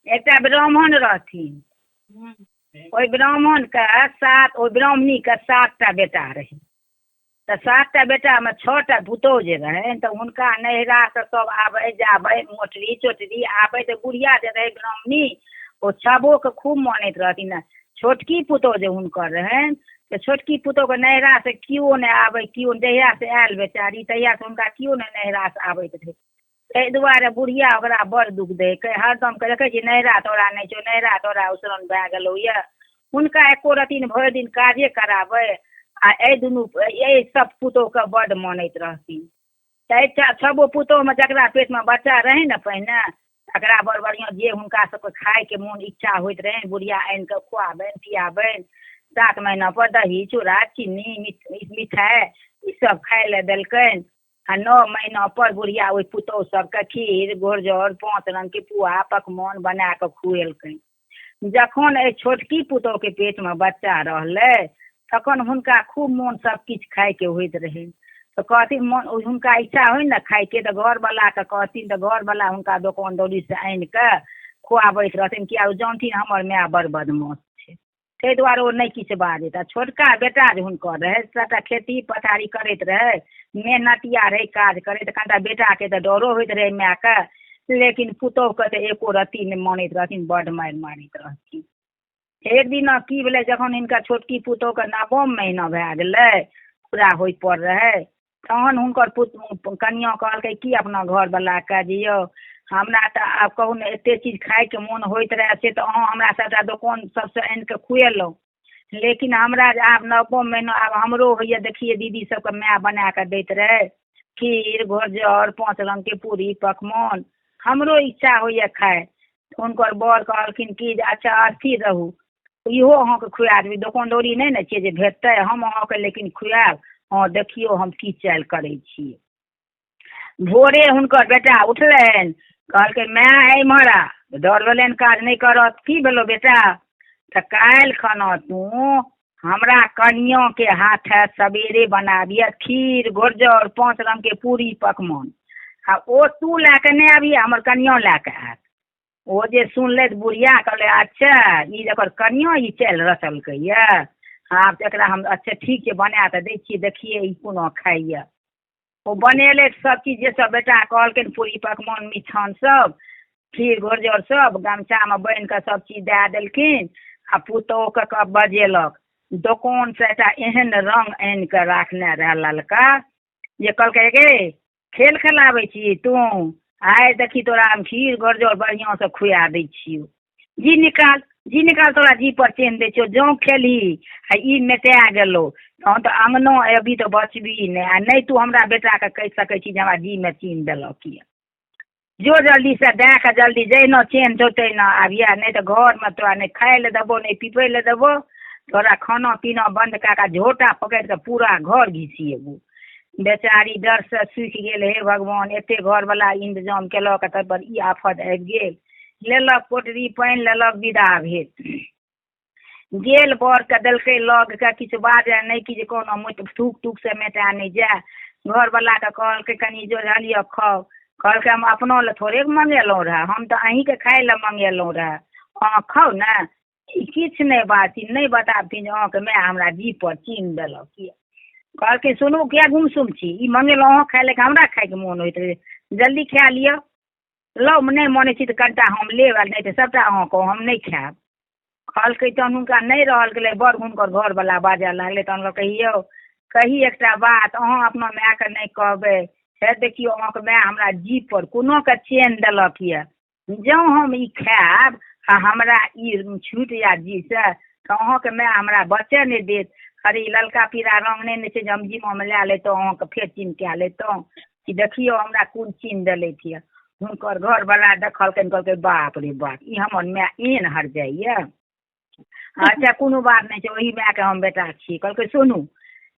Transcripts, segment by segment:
एकटा ब्राह्मण रहथिन। ओहि ब्राह्मणके सात, ओहि ब्राह्मणीके 7टा बेटा रहै। तऽ 7टा बेटामे 6टा पुतोहु जे रहनि तऽ हुनका नैहरासँ सब आबै जाबै, मोटरी चोटरी आबै, तऽ बुढ़िया जे रहै ब्राह्मणी ओ छबोके खूब मानैत रहथिन। छोटकी पुतोहु जे हुनकर रहनि तऽ छोटकी पुतोहुके नैहरासँ केओ नहि आबै, केओ जहियासँ आयल बेचारी तहियासँ हुनका केओ नहि नैहरासँ आबैत रहै। ताहि दुआरे बुढ़िया ओकरा बड़ दुःख दै, हरदम देखै छी नैहरा तोरा नहि छौ, नैहरा तोरा उसरन भए गेलौ यऽ। हुनका एको रत्ती नहि, भरि दिन काजे कराबै आ एहि दुनू एहि सब पुतोहुके बड्ड मानैत रहथिन। तऽ छबो पुतोहुमे जकरा पेटमे बच्चा रहै ने पहिने, तकरा बड़ बढ़िआँ जे हुनका सबके खायके मोन इच्छा होइत रहनि बुढ़िया आनिकऽ खुआबनि पियाबनि। 7 महीना पर दही चूड़ा चीनी मिठाइ ईसब खाय लए देलकनि आ 9 महीना पर बुढ़िया ओहि पुतोहु सबके खीर घोरजौर 5 रंगके पुआ पकवान बना कऽ खुएलकनि। जखन एहि छोटकी पुतोहुके पेटमे बच्चा रहलै तखन हुनका खूब मोन सब किछु खायके होइत रहै। तऽ कहथिन मोन हुनका इच्छा होइ ने खायके तऽ घरवलाके कहथिन, तऽ घरवला हुनका दोकान दौरीसँ आनिकऽ खुआबैत रहथिन, किया ओ जानथिन हमर माय बड़ बदमाश छै, ताहि दुआरे ओ नहि किछु बाजैत। आ छोटका बेटा जे हुनकर रहै सबटा खेती पथारी करैत रहै, मेहनतिया रहै काज करैत, कनिटा बेटाके तऽ डरो होइत रहै मायके, लेकिन पुतोहुके तऽ एको रत्ती नहि मानैत रहथिन, बड्ड मारि मारैत रहथिन। एक दिना की भेलै, जखन हिनका छोटकी पुतोहुके 9 महीना भए गेलै पूरा होइ पर रहै, तहन हुनकर कनिआँ कहलकै कि अपना घरवलाके जे यौ हमरा तऽ आब कहू ने एते चीज खायके मोन होइत रहए से तऽ अहाँ हमरा सबटा दोकान सबसँ आनिकऽ खुएलहुँ, लेकिन हमरा जे आब 9 महीना आब हमरो होइए, देखियै दीदी सबके माय बनाकऽ दैत रहै खीर घोरजौर 5 रंगके पूरी पकवान, हमरो इच्छा होइए खाय। हुनकर बर कहलखिन कि जे अच्छा अस्थिर रहू, इहो अहाँके खुआ देबै, दोकान दौरी नहि ने छियै जे भेटतै, हम अहाँके लेकिन खुआएब, हँ देखियौ हम की चालि करै छी। भोरे हुनकर बेटा उठलनि, कहलकै माय एम्हर आ, डर भेलनि काज नहि करत, की भेलौ बेटा? तऽ काल्हि खना तू हमरा कनिआँके हाथे सबेरे बनाबिहे खीर घोरजौर 5 रंगके पूरी पकवान, आ ओ तू लए कऽ नहि आबिहे, हमर कनिआँ लए कऽ आयत। ओ जे सुनलथि बुढ़िया कहलै अच्छा ई जकर कनिआँ ई चालि रचलकै यऽ, आब तऽ एकरा हम अच्छा ठीक छै बना तऽ दै छियै, देखियै ई कोना खाइए। ओ बनेलथि सब चीज जे सब बेटा कहलखिन, पूरी पकवान मिठान सब खीर घोरजौर सब गमछामे बान्हि कऽ सब चीज दए देलखिन आ पुतोहुके बजेलक। दोकानसँ एकटा एहन रङ्ग आनि कऽ राखने रहए ललका, जे कहलकै गे खेल खेलाबै छी तू, आइ देखी तोरा हम खीर घोरजौर बढ़िआँसँ खुआ दै छियौ, जी निकाल जी निकाल, तोरा जी पर चेन्ह दै छियौ, जँ खेलही आ ई मेटा गेलौ तहन तऽ अङ्गना अयबी तऽ बचबी नहि, आ नहि तू हमरा बेटाके कहि सकै छी जे हमरा जीमे चिन्ह देलक यऽ। जो जल्दीसँ दए कऽ जल्दी जहिना चेन्ह छौ तहिना आबिहे, नहि तऽ घरमे तोरा नहि खाय लए देबौ नहि पीबै लए देबौ, तोरा खाना पीना बन्द कए कऽ झोटा पकड़ि कऽ पूरा घर घिसियेबौ। बेचारी डरसँ सुखि गेल, हे भगवान एते घरवला इन्तजाम केलक तब पर ई आफत आबि गेल। लेलक पोटरी पानि लेलक विदा भेल, गेल बरके देलकै लगके, किछु बाजए नहि कि जे कोनो थूक तूकसँ मेटा नहि जाय। घरवलाके कहलकै कनि जो लिअ खाउ, कहलकै हम अपना लए थोड़े मङ्गेलहुँ रहए, हम तऽ अहीँके खाय लए मङ्गेलहुँ रहए, अहाँ खाउ ने। ई किछु नहि बाजथिन, नहि बताबथिन जे अहाँके माय हमरा जीभ पर चिन्ह देलक यऽ। कहलकै सुनू किया गुमसुम छी, ई मङ्गेलहुँ अहाँ खाय लए कि हमरा खायके मोन होइत रहै, जल्दी खाए लिअ, लौ नहि मानै छी तऽ कनिटा हम लेब आ नहि तऽ सभटा अहाँके हम नहि खायब। कहलकै तहन हुनका नहि रहल गेलै, बड़ हुनकर घरवला बाजऽ लागलै। तहन कहलकै यौ कही एकटा बात, अहाँ अपना मायके नहि कहबै, हे देखियौ अहाँके माय हमरा जीभ पर कोनो के चेन्ह देलक यऽ, जँ हम ई खायब आ हमरा ई छूटि जायत जीभसँ तऽ अहाँके माय हमरा बचऽ नहि देत। अरे ई ललका पीरा रङ्ग नहि ने छै जे हम जीमामे लए लैतहुँ अहाँके फेर चिमका लैतहुँ, कि देखियौ हमरा कोन चिन्ह देलथि यऽ। हुनकर घरवला देखलकनि, कहलकै बाप रे बाप ई हमर माय एहन हरजाइए, अच्छा कोनो बात नहि छै, ओही मायके हम बेटा छी। कहलकै सुनू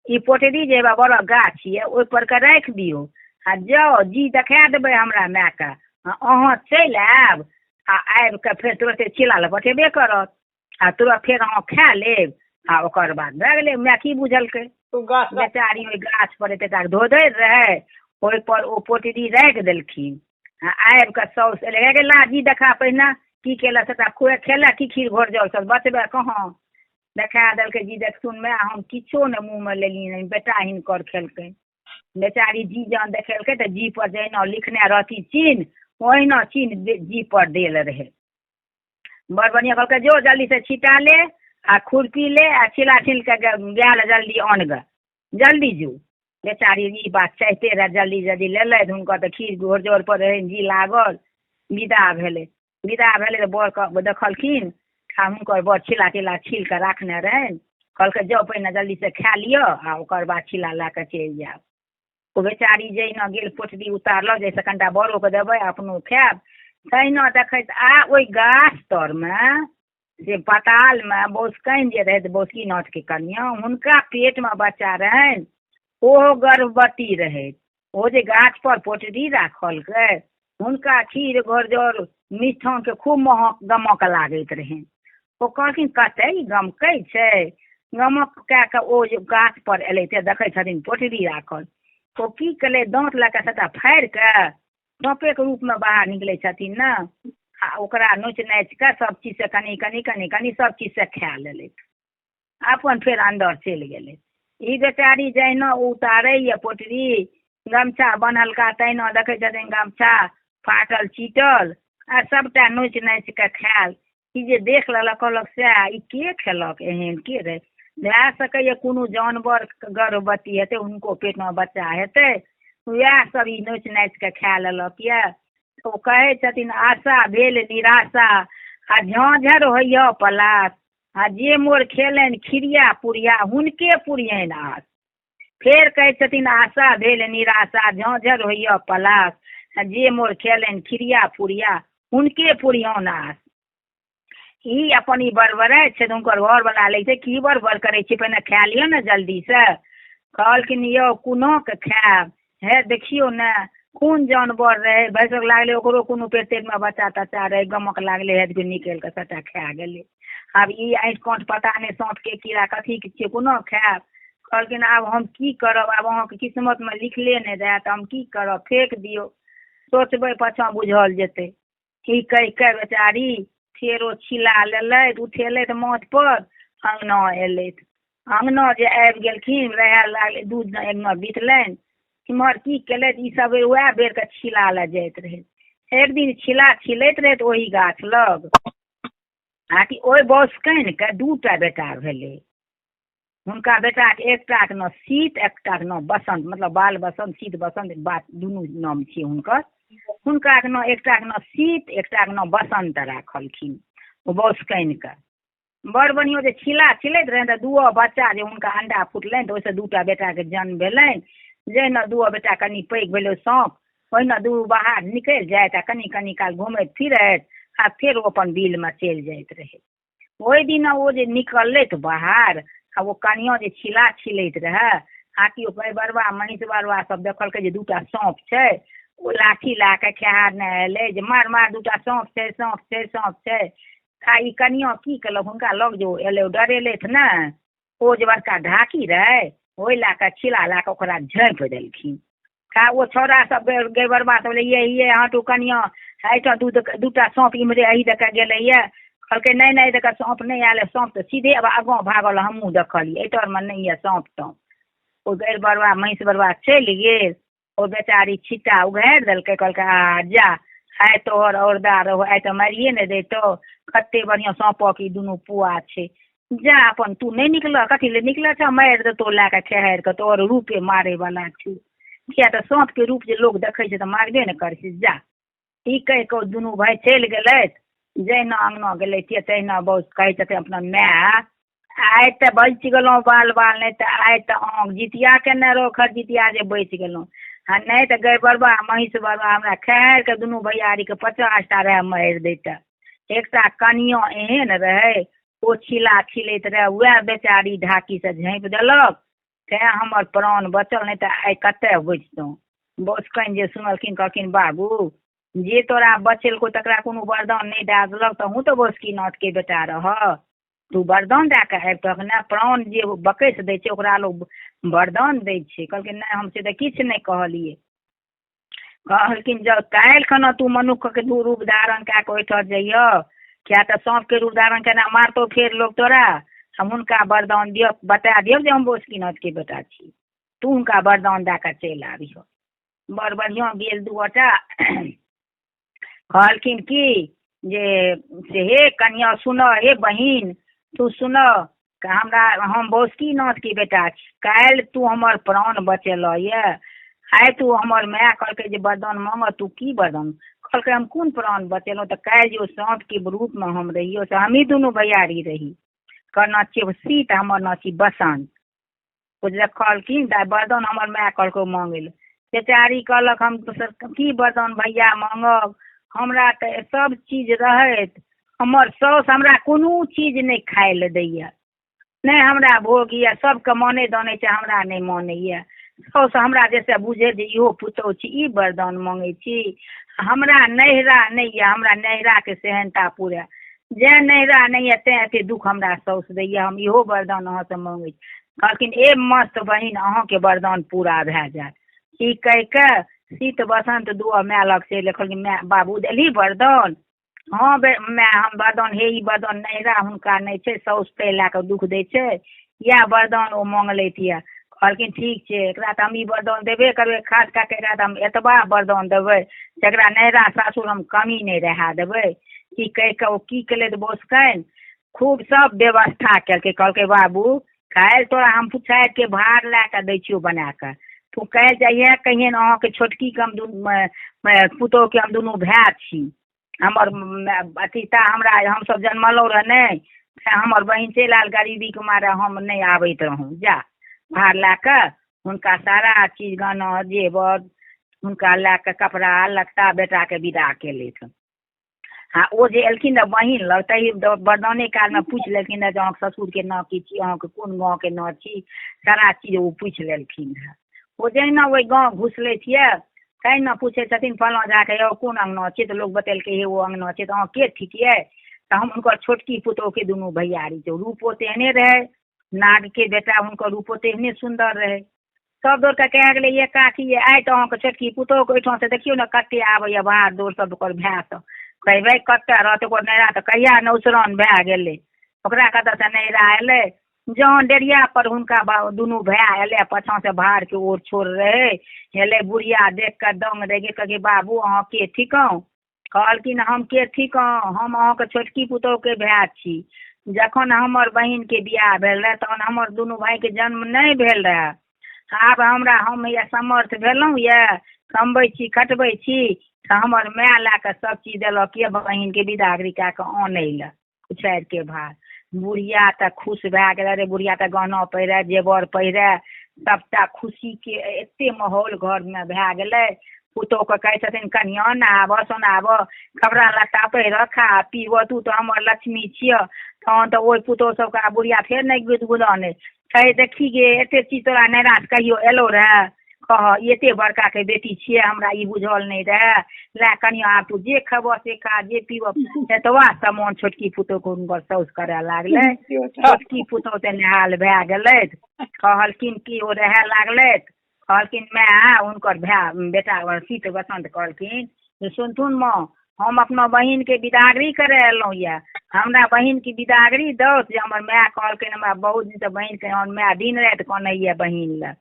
ई पोटरी जे हेबे बड़क गाछ यऽ ओहि पर के राखि दियौ आ जाउ जी देखा देबै हमरा मायके, अहाँ चलि आयब आ आबि कऽ फेर तुरते चेला लए पठेबे करत आ तुरत फेर अहाँ खा लेब आ ओकर बाद भए गेलै। माय की बुझलकै, बेचारी ओहि गाछ पर एतेटा धोधरि रहै ओहि पर ओ पोटरी राखि देलखिन आ आबि कऽ साउस एलै, हे गे ला जी देखा पहिने। की केलक सबटा खुए खेलक की खीर घोरजौर सब बचबै कहाँ। देखा देलकै जी देखथुन माय, हम किछो नहि मुँहमे लेलियनि, बेटा हिनकर खेलकै। बेचारी जी जहन देखेलकै तऽ जी पर जहिना लिखने रहती चिन्ह ओहिना चिन्ह जी पर देल रहै। बड़ बढ़िआँ। कहलकै जो जल्दीसँ छिटा ले आ खुरपी ले आ छिला छील कऽ गाय लए जल्दी आन गऽ, जल्दी जो। बेचारी ई बात चाहिते रहए, जल्दी जल्दी लेलथि। हुनकर तऽ खीर घोरजौर पर रहनि जी लागल। विदा भेलै, विदा भेलै तऽ बरके देखलखिन आ हुनकर बर छिला तिला छील कऽ राखने रहनि। कहलकै जाउ पहिने जल्दीसँ खाए लिअ आ ओकर बाद छिला लए कऽ चलि जायब। ओ बेचारी जहिना गेल पोटरी उतारलक, जाहिसँ कनिटा बड़ोके देबै अपनो खायब, तहिना देखैत आ ओहि गाछ तरमे जे पतालमे बौसकनि जे रहै बौसकीनाथके कनिआँ, हुनका पेटमे बच्चा रहनि, ओहो गर्भवती रहथि। ओ जे गाछपर पोटरी राखलकै, हुनका खीर घोरजौर मिष्ठानके खूब महक गमक लागैत रहनि। ओ कहलखिन कतऽ ई गमकै छै? गमक कए कऽ ओ जे गाछपर एलै तऽ देखै छथिन पोटरी राखल। ओ की केलै, दाँत लए कऽ सभटा फाड़ि कऽ साँपेके रूपमे बाहर निकलै छथिन ने, आ ओकरा नोचि नाचि कऽ सभ चीजसँ कनि कनि कनि कनि सभ चीजसँ खाए लेलथि, अपन फेर अन्दर चलि गेलै। ई बेचारी जहिना उतारैए पोटरी, गमछा बन्हलका, तहिना देखै छथिन गमछा फाटल चीटल आ सभटा नोचि नाचि कऽ खायल। ई जे देख लेलक, कहलक सएह ई के खेलक, एहन के रहै? भए सकैए कोनो जानवर गर्भवती हेतै, हुनको पेटमे बच्चा हेतै, उएह सब ई नोचि नाचि कऽ खाए लेलक यए। ओ कहै छथिन आशा भेल निराशा आ झाँझर होइए पलाश, आ जे मोर खेलनि खिरिया पुरिया हुनके पुरियनि आस। फेर कहै छथिन आशा भेल निराशा झाँझर होइए पलाश, आ जे मोर खेलनि खिरिया पुरिया हुनके पुरियौन आस। ई अपन ई बड़बड़ाइ छै। हुनकर घरवला लै छै, की बड़बड़ करै छी, पहिने खाए लिअ ने जल्दीसँ। कहलखिन यौ कोनाके खायब, हे देखियौ ने कोन जानवर रहै, भरिसक लागलै ओकरो कोनो पेट तेटमे बच्चा तच्चा रहै, गमक लागलै हेत निकलि कऽ सभटा खाए गेलै। आब ई आँटि काँट पता नहि साँपके कीड़ा कथीके छियै, कोना खायब? कहलखिन आब हम की करब, आब अहाँके किस्मतमे लिखले नहि रहए तऽ हम की करब, फेक दियौ, सोचबै पाछाँ बुझल जेतै। ई कहि कऽ बेचारी फेरो छिला लेलथि, उठेलथि माथपर, अङ्गना एलथि। अङ्गना जे आबि गेलखिन, रहए लागलै, 2 दिन अङ्गना बितलनि। इम्हर की केलथि, ई सब उएह बेरके छिला लए जाइत रहै। एक दिन छिला छिलैत रहै ओहि गाछ लग, आकि ओहि बौसकनिके 2टा बेटा भेलै। हुनका बेटाके एकटाके नाम शीत, एकटाके नाम बसन्त, मतलब बाल बसन्त, शीत बसन्त बात दुनू नाम छियै हुनकर। हुनकाके नाम एकटाके नाम शीत, एकटाके नाम बसन्त राखलखिन ओ बौसकनिके। बड़ बढ़िआँ जे छिला छिलैत रहनि तऽ दूओ बच्चा जे हुनका अंडा फुटलनि तऽ ओहिसँ 2टा बेटाके जन्म भेलनि। जहिना दूओ बेटा कनि पैघ भेलै साँप, ओहिना दुनू बाहर निकलि जाइत आ कनि कनि काल घुमैत फिरैत आ फेर ओ अपन बिलमे चलि जाइत रहै। ओहि दिन ओ जे निकललथि बाहर आ ओ कनिआँ जे छिला छिलैत रहए, आकि ओ बरबा महीँस बरबा सब देखलकै जे 2टा साँप छै, ओ लाठी लए कऽ खेहारने एलै जे मार मार 2टा साँप छै, साँप छै, साँप छै। आ ई कनिआँ की केलक, हुनका लग जे ओ एलै, ओ डरेलथि ने, ओ जे बड़का ढाकी रहै ओहि लए कऽ छिला लए कऽ ओकरा झाँपि देलखिन। आ ओ छौड़ा सब गैबरबा सब ये ये हटू कनिआँ, एहिठाम 2टा साँप इम्हरे एहि दऽ कऽ गेलैए। कहलकै नहि नहि, एहि दऽ कऽ साँप नहि आयल, साँप तऽ सीधे आगाँ भागल, हमहूँ देखलियै, एहि तरमे नहि यऽ साँप ताँप। ओ गैरबरबा महीँस बरबा चलि गेल। ओ बेचारी छिट्टा उघारि देलकै, कहलकै आ जा, आइ तोहर औरदा रहो, आइ तऽ मारिए नहि दैतौ, कते बढ़िआँ साँपक ई दुनू पुआ छै। जा अपन तू नहि निकलह, कथी लए निकलऽ छह, मारि देतौ लए कऽ खेहारि कऽ, तोहर रूपे मारैवला छौ, किया तऽ साँपके रूप जे लोक देखै छै तऽ मारबे ने करै छै, जा। ई कहि कऽ ओ दुनू भाय चलि गेलथि। जहिना अङ्गना गेलथि तहिना बहुत कहै छथिन अपना माय, आइ तऽ बचि गेलहुँ बाल बाल, नहि तऽ आइ तऽ अहाँ जितिया केने रहौ खरजितिया जे बचि गेलहुँ, आ नहि तऽ गाय बरबा महीँस बरबा हमरा खेहारि कऽ दुनू भैयारीके 50टा रहए मारि दैते। एकटा कनिआँ एहन रहै, ओ छिला छिलैत रहए, उएह बेचारी ढाकीसँ झाँपि देलक, तेँ हमर प्राण बचल, नहि तऽ आइ कतऽ बचितहुँ। बौसकनि जे सुनलखिन कहलखिन बाबू, जे तोरा बचेलकौ तकरा कोनो वरदान नहि दए देलक, तहूँ तऽ बौसकीनाथके बेटा रहऽ, तू वरदान दए कऽ आबितहक ने, प्राण जे बकसि दै छै ओकरा लोक वरदान दै छै। कहलकै नहि, हम से तऽ किछु नहि कहलियै। कहलखिन जँ काल्हि खना तू मनुक्खके दू रूप धारण कए कऽ ओहिठाम जइयह, किए तऽ साँपके रूप धारण केना मारतौ फेर लोक तोरा। हम हुनका वरदान दिअ, बता दियौ जे हम बासुकीनाथके बेटा छी। तू हुनका वरदान दए कऽ चलि आबिह। बड़ बढ़िआँ गेल दू गोटा। कहलखिन की जे से हे कनिआँ सुनऽ, हे बहिन तू सुनऽ, हमरा हम बासुकीनाथके बेटा छी। काल्हि तू हमर प्राण बचेलह यऽ, आइ तू हमर माय कहलकै जे वरदान माँगऽ, तू की वरदान? कहलकै हम कोन प्राण बचेलहुँ? तऽ काल्हि जे ओ साँपके रूपमे हम रहियौ से हमही दुनू भैयारी रही। एकर नाम छियै सीत, हमर नाम छी बसन्त। ओ जे कहलखिन तऽ वरदान हमर माय कहलकै माँगै लए। बेचारी कहलक हम दोसर की वरदान भैया माँगब, हमरा तऽ सब चीज रहैत हमर साउस हमरा कोनो चीज नहि खाइ लए दैया, नहि हमरा भोग यऽ, सबके मानै दानै छै, हमरा नहि मानैया। साउस हमरा जैसे बुझे जे इहो पुतहु छी, ई वरदान माँगै छी। हमरा नैहरा नहि यऽ, हमरा नैहराके सेहनता पूरे जेँ नैहरा नहि यऽ तेँ एते दुःख हमरा साउस दैया, हम इहो वरदान अहाँसँ माँगै छी। कहलखिन ए मस्त बहिन, अहाँके वरदान पूरा भए जायत। ई कहि कऽ शीत बसन्त दुअ माय लग चलि कहलखिन माय बाबू देलही वरदान? हँ बे माय, हम वरदान, हे ई वरदान नैहरा हुनका नहि छै, साउस ताहि लए कऽ दुःख दै छै, इएह वरदान ओ माँगलथि यऽ। कहलखिन ठीक छै, एकरा तऽ हम ई वरदान देबे करबै, खास कए कऽ एकरा तऽ हम एतबा वरदान देबै जकरा नैहरा सासुर हम कमी नहि रहए देबै। ई कहि कऽ ओ की केलथि बौसकनि, खूब सब व्यवस्था केलकै। कहलकै बाबू काल्हि तोरा हम पुछारिके भार लए कऽ दै छियौ बना कऽ, तू काल्हि जइहे कहियनि अहाँके छोटकीके हम दुनू पुतोहुके हम दुनू भाय छी, हमर अथी ता हमरा हमसब जनमलहुँ रहए नहि, तेँ हमर बहिन चलि आयल गरीबीके मारे, हम नहि आबैत रहौँ। जा भार लए कऽ हुनका सारा चीज गहना जेवर हुनका लए कऽ कपड़ा लत्ता बेटाके विदा केलथि। आ ओ जे एलखिन रहए बहिन लग, ताहि वरदाने कालमे पूछि लेलखिन रहए जे अहाँके ससुरके नाम की छी, अहाँके कोन गाँवके नाम छी, सारा चीज ओ पूछि लेलखिन रहए। ओ जहिना ओहि गाँव घुसलथि यऽ तहिना पूछै छथिन फल्लाँ झाके यौ कोन अङ्गना छियै? तऽ लोक बतेलकै हे ओ अङ्गना छियै। तऽ अहाँ के थिकियै? तऽ हम हुनकर छोटकी पुतोहुके दुनू भैयारी छै। रूपो तेहने रहै, नागके बेटा, हुनकर रूपो तेहने सुन्दर रहै। सब दौड़ कऽ कहि गेलै ये काकी ये, आइ तऽ अहाँके छोटकी पुतोहुके ओहिठामसँ देखियौ ने कते आबैए बाहर दौड़ सब ओकर भाय सब। कहबै कतऽ रहतै ओकर नैहरा तऽ कहिया नौसरान भए गेलै, ओकरा कतऽसँ नैहरा एलै। जहन डेढ़िया पर हुनका दुनू भाय एलै, पाछाँसँ भारके ओर छोड़ रहै, एलै बुढ़िया देख कऽ दङ्ग रहि गेल। कहलकै बाबू अहाँ के थिकहुँ? कहलखिन हम के थिकहुँ? हम अहाँके छोटकी पुतोहुके भाय छी। जखन हमर बहिनके बियाह भेल रहए तहन हमर दुनू भायके जन्म नहि भेल रहए। आब हमरा हम हैया समर्थ भेलहुँ यऽ, कमबै छी खटबै छी, तऽ हमर माय लए कऽ सब चीज देलक यऽ बहिनके बिदागरी कए कऽ आनै लए उछारिके भार। बुढ़िया तऽ खुश भए गेल। अरे बुढ़िया तऽ गहना पहिरए, जेवर पहिरए, सबटा खुशीके एते माहौल घरमे भए गेलै। पुतोहुके कहै छथिन कनिआँ नहाबऽ सोनाबऽ, कपड़ा लत्ता पहिरऽ, खा पीबऽ, तू तऽ हमर लक्ष्मी छियऽ। तहन तऽ ओहि पुतोहु सबके आब बुढ़िया फेर नहि गुदगुदानै कहै देखी गे एते चीज तोरा नैहरासँ कहियो एलौ रहए? कह, ई एते बड़काके बेटी छियै, हमरा ई बुझल नहि रहए। लए कनिआँ आब तू जे खेबऽ से खा, जे पीबऽ। एतबा सामान छोटकी पुतोहुके हुनकर साउस करए लागलै। छोटकी पुतोहु तऽ नेहाल भए गेलथि। कहलखिन कि ओ रहए लागलथि। कहलखिन माय, हुनकर भाय बेटा शीत बसन्त कहलखिन जे सुनथुन माँ, हम अपना बहिनके बिदागरी करय एलहुँ यऽ, हमरा बहिनके बिदागरी दौथ जे हमर माय कहलखिन हमरा बहुत दिनसँ बहिनके, हमर माय दिन राति कनैए बहिन लए,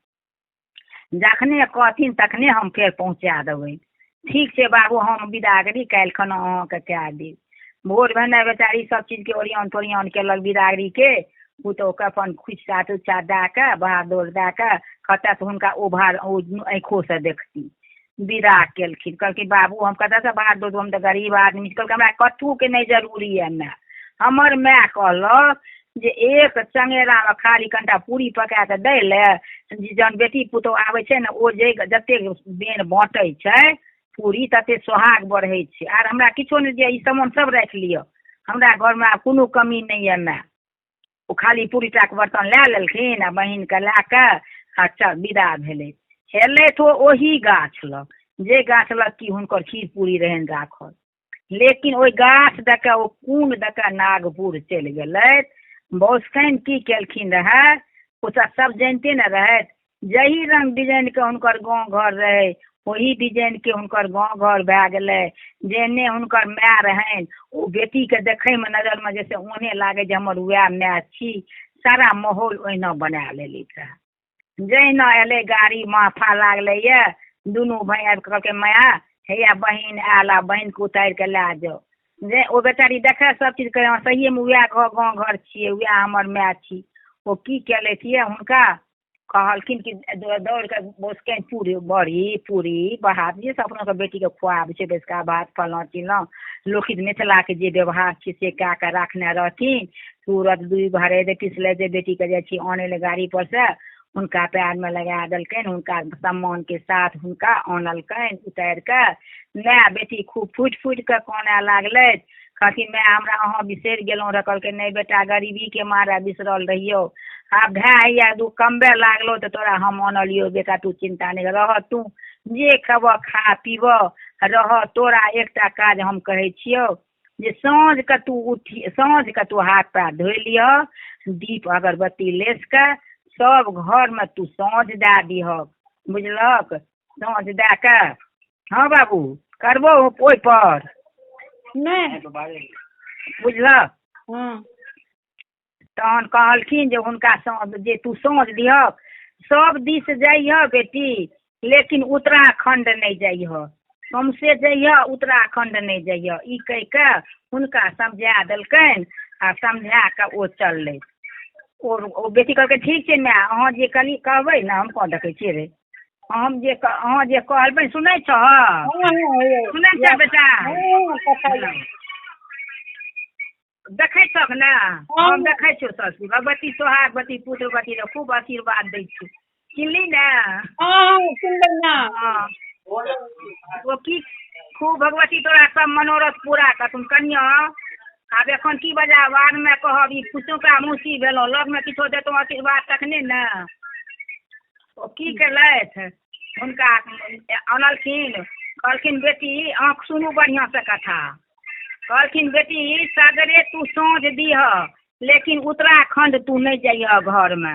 जखने कहथिन तखने हम फेर पहुँचा देबै। ठीक छै बाबू, हम बिदागरी काल्हि खना अहाँके कए देब। भोर भेने बेचारी सब चीजके ओरियान पोरियान केलक बिदागरीके। पुतोहुके अपन खुच्चा तुच्चा दए कऽ भार दौड़ दए कऽ कतऽसँ हुनका ओ भार ओ आँखिओसँ देखती विदा केलखिन। कहलखिन बाबू हम कतऽसँ भार दऽ हम तऽ गरीब आदमी छी। कहलकै हमरा कथूके नहि जरूरी यऽ माय, हमर माय कहलक जे एक चङ्गेरामे खाली कनिटा पूरी पकाए कऽ दै लए, जहन बेटी पुतोहु आबै छै ने ओ जे जतेक बेन बाँटै छै पूरी तते सोहाग बढ़ै छै। आर हमरा किछो नहि दिअ, ई सामान सब राखि लिअ, हमरा घरमे आब कोनो कमी नहि यऽ माय। ओ खाली पूरी टाके बर्तन लए लेलखिन आ बहिनके लए कऽ आ चल विदा भेलै। एलथि ओ ओही गाछ लग, जे गाछ लग कि हुनकर खीर पूरी रहनि राखल, लेकिन ओहि गाछ दऽ कऽ ओ कुन दऽ कऽ नागपुर चलि गेलथि। बौसकनि की केलखिन रहए, ओ तऽ सब जनिते ने रहथि, जही रङ्ग डिजाइनके हुनकर गाँव घर रहै ओही डिजाइनके हुनकर गाँव घर भए गेलै। जेहने हुनकर माय रहनि ओ बेटीके देखैमे नजरमे जैसे ओहने लागै जे हमर वएह माय छी। सारा माहौल ओहिना बना लेलथि रहए। जहिना एलै गाड़ी महफा लागलै यऽ, दुनू भाय आबि कऽ कहलकै, माय हैया बहिन आयल, आ बहिनके उतारि कऽ लए जाउ। जे ओ बेचारी देखै सब चीज कहै, हँ सहिएमे वएह गाँव घर छियै, वएह हमर माय छी। ओ की केलथि यऽ, हुनका कहलखिन कि दौड़ कऽ बोसकनि पूरी बड़ी पूरी भात जे सब अपना सब बेटीके खुआबै छै, बैसका भात फल्लाँ चिल्लाँ, लोकहित मिथिलाके जे व्यवहार छै से कए कऽ राखने रहथिन। तुरत दुइ भरे पिसलै जे बेटीके जाइ छी आनै लए गाड़ी पर से, हुनका पैरमे लगा देलकनि। हुनका सम्मानके साथ हुनका आनलकनि उतारि कऽ। माय बेटी खूब फूटि फूटि कऽ कानय लागलथि। कहलखिन, माय हमरा अहाँ बिसरि गेलहुँ रहए। कहलकै, नहि बेटा, गरीबीके मारे बिसरल रहियौ, आब भाय हैया दू कमबे लागलो तऽ तोरा हम आनलियौ। बेटा तू चिन्ता नहि रह, तू जे खेबह खा पीबह रह। तोरा एकटा काज हम कहै छियौ जे साँझके तू उठी, साँझके तू हाथ पैर धोइ लिहऽ, दीप अगरबत्ती लेस कऽ सब घरमे तू साँझ दए दिहक, बुझलहक? साँझ दए कऽ। हँ बाबू, करबो ओहिपर? नहि। बुझलक? हँ। तहन कहलखिन जे हुनका साँझ जे तू साँझ दिहक, सब दिस जइहऽ बेटी, लेकिन उत्तराखण्ड नहि जइहऽ, सौंसे जइहऽ उत्तराखण्ड नहि जइहऽ। ई कहि कऽ हुनका समझा देलकनि आ समझा कऽ ओ चललै। ओ बेटी कहलकै, ठीक छै माय, अहाँ जे कनि कहबै ने, हम कहाँ देखै छियै रे, हम जे अहाँ जे कहबै। सुनै छह? सुनै छह बेटा? देखै छहक ने? हम देखै छियौ सब चीज। भगवती सोहागवती पुत्रवती रह, खूब आशीर्वाद दै छी। चिन्हली ने? हँ, ओ की खूब भगवती तोरा सब मनोरथ पूरा करथुन। कनियाँ आब एखन की बजा, बादमे कहब। ई फुसुका मौसी भेलहुँ, लगमे किछो देतहुँ आशीर्वाद तखने ने। ओ की केलथि, हुनका अनलखिन, कहलखिन, बेटी अहाँ सुनू बढ़िआँसँ कथा। कहलखिन, बेटी सगरे तू साँझ दिहऽ, लेकिन उत्तराखण्ड तू नहि जइहऽ, घरमे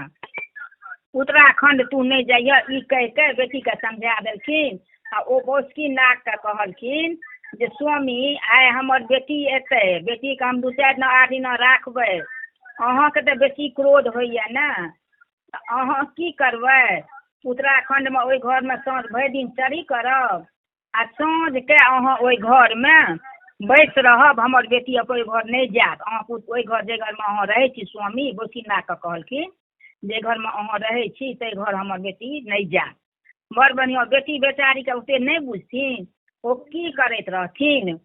उत्तराखण्ड तू नहि जइहऽ। ई कहि कऽ बेटीके समझा देलखिन आ ओ बौसकी नागके कहलखिन जे स्वामी, आइ हमर बेटी एतै, बेटीके हम 2 4 दिना 8 दिना राखबै, अहाँके तऽ बेसी क्रोध होइए ने, तऽ अहाँ की करबै, उत्तराखण्डमे ओहि घरमे साँझ भरि दिन चरी करब आ साँझके अहाँ ओहि घरमे बैस रहब, हमर बेटी अपन ओहि घर नहि जायत। अहाँ ओहि घर जाहि घरमे अहाँ रहै छी, स्वामी बौसकी नागके कहलखिन, जे घरमे अहाँ रहै छी ताहि घर हमर बेटी नहि जायत। बड़ बढ़िआँ। बेटी बेचारीके ओतेक नहि बुझथिन। ओ की करैत रहथिन,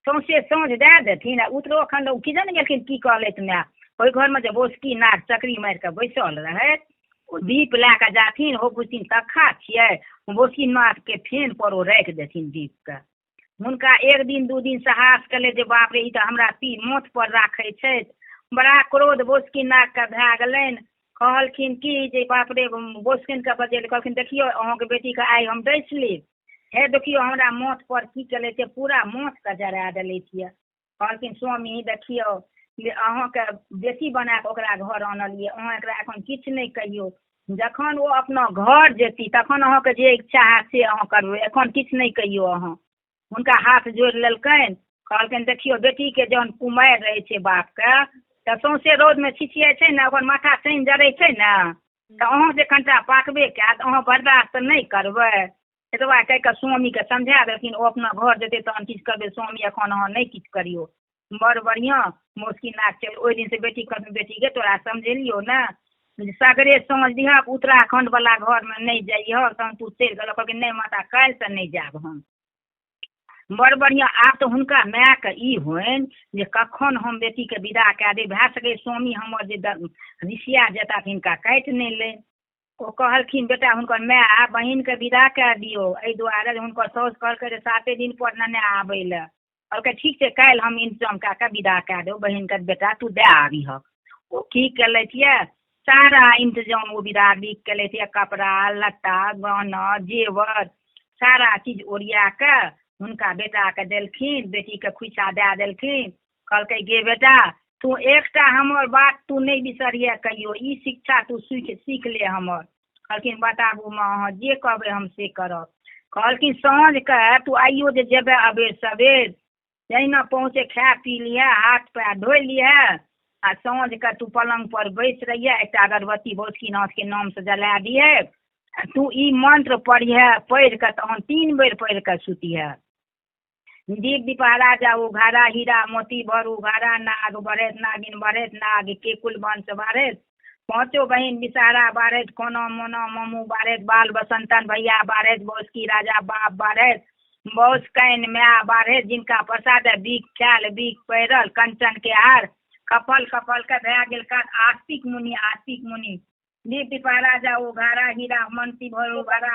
सौँसे साँझ दए देथिन आ उत्तराखण्ड ओ किदन गेलखिन। की कहलथि माय, ओहि घरमे जे बौसकी नाग चकरी मारि कऽ बैसल रहथि, ओ दीप लए कऽ जाथिन, हो बुझथिन तक्खा छियै, बौसकी नागके फेन पर ओ राखि देथिन दीपके। हुनका 1 दिन 2 दिन साहस केलथि जे बाप रे, ई तऽ हमरा पी माथ पर राखै छथि। बड़ा क्रोध बौसकी नागके भए गेलनि। कहलखिन कि जे बाप रे, बौसकिनके बजेलखिन, कहलखिन, देखियौ अहाँके बेटीके आइ हम डसि लेब, हे देखियौ हमरा माथ पर की केलथि यऽ, पूरा माथके जरा देलथि यऽ। कहलखिन, स्वामी देखियौ जे अहाँके बेटी बना कऽ ओकरा घर आनलियै, अहाँ एकरा एखन किछु नहि कहियौ, जखन ओ अपना घर जेती तखन अहाँके जे इच्छा हैत से अहाँ करबै, एखन किछु नहि कहियौ अहाँ। हुनका हाथ जोड़ि लेलकनि। कहलकनि, देखियौ बेटीके जहन कुमारि रहै छै बापके तऽ सौँसे रौदमे छिछियाइ छै ने, ओकर माथा चानि जरै छै ने, तऽ अहाँ जे कनिटा पाकबे कएत, अहाँ बर्दाश्त नहि करबै? एतबा कहि कऽ स्वामीके समझा देलखिन। ओ अपना घर जेतै तहन किछु करबै स्वामी, एखन अहाँ नहि किछु करियौ। बड़ बढ़िआँ। मौसकी नाग चलि ओहि दिनसँ बेटी कहलखिन, बेटीके तोरा समझेलियौ ने सगरे साँझ दिहक, उत्तराखण्ड वला घरमे नहि जइहक, तहन तू चलि गेलह। कहलखिन, नहि माता, काल्हिसँ नहि जायब हम। बड़ बढ़िआँ। आब तऽ हुनका मायके ई होइन जे कखन हम बेटीके विदा कए देब, भए सकै स्वामी हमर जे ऋषिया जेता तऽ हिनका काटि नहि लै। ओ कहलखिन, बेटा, हुनकर माय, बहिनके विदा कए दियौ, एहि दुआरे जे हुनकर साउस कहलकै जे 7 दिन पर नेने आबै लए। कहलकै, ठीक छै, काल्हि हम इंतजाम कए कऽ विदा कए देब बहिनके, बेटा तू दए आबिहक। ओ की केलथि यऽ, सारा इंतजाम ओ विदागरी केलथि यऽ, कपड़ा लत्ता गहना जेवर सारा चीज ओरिया कऽ हुनका बेटाके देलखिन, बेटीके खोइछा दए देलखिन। कहलकै, गे बेटा, तू एकटा हमर बात तू नहि बिसरिहे कहियो, ई शिक्षा तू सीख ले हमर। कहलखिन, बताबू माँ, अहाँ जे कहबै हम से करब। कहलखिन साँझके तू आइयो जे जेबै अबेर सबेर, जहिना पहुँचे खा पी लिहे, हाथ पैर धोइ लिहे, आ साँझके तू पलंग पर बैस रहिहे, एकटा अगरबत्ती बासुकीनाथके नामसँ जला दिहे, तू ई मंत्र पढ़िहे, पढ़ि कऽ तहन 3 बेर पढ़ि कऽ सुतिहे। दीप दीपा राजा उघारा, हीरा मोती भर उघारा, नाग बढ़ैत नागिन बढ़ैत, नाग के कुल वंश बढ़ैत, पाँचो बहिन विषहारा बाढ़ैत, कोना मोना मामू बाढ़ैत, बाल बसंतन भैया बाढ़ैत, बौसकी राजा बाप बाढ़ैत, बौसकैन माय बाढ़ैत, जिनका प्रसाद बीख खायल बीख पैरल, कंचन के हार कपल कपल के भए गेल कात, आस्तिक मुनि आस्तिक मुनि। दीप दीपा राजा उघारा, हीरा मोती भर उघारा,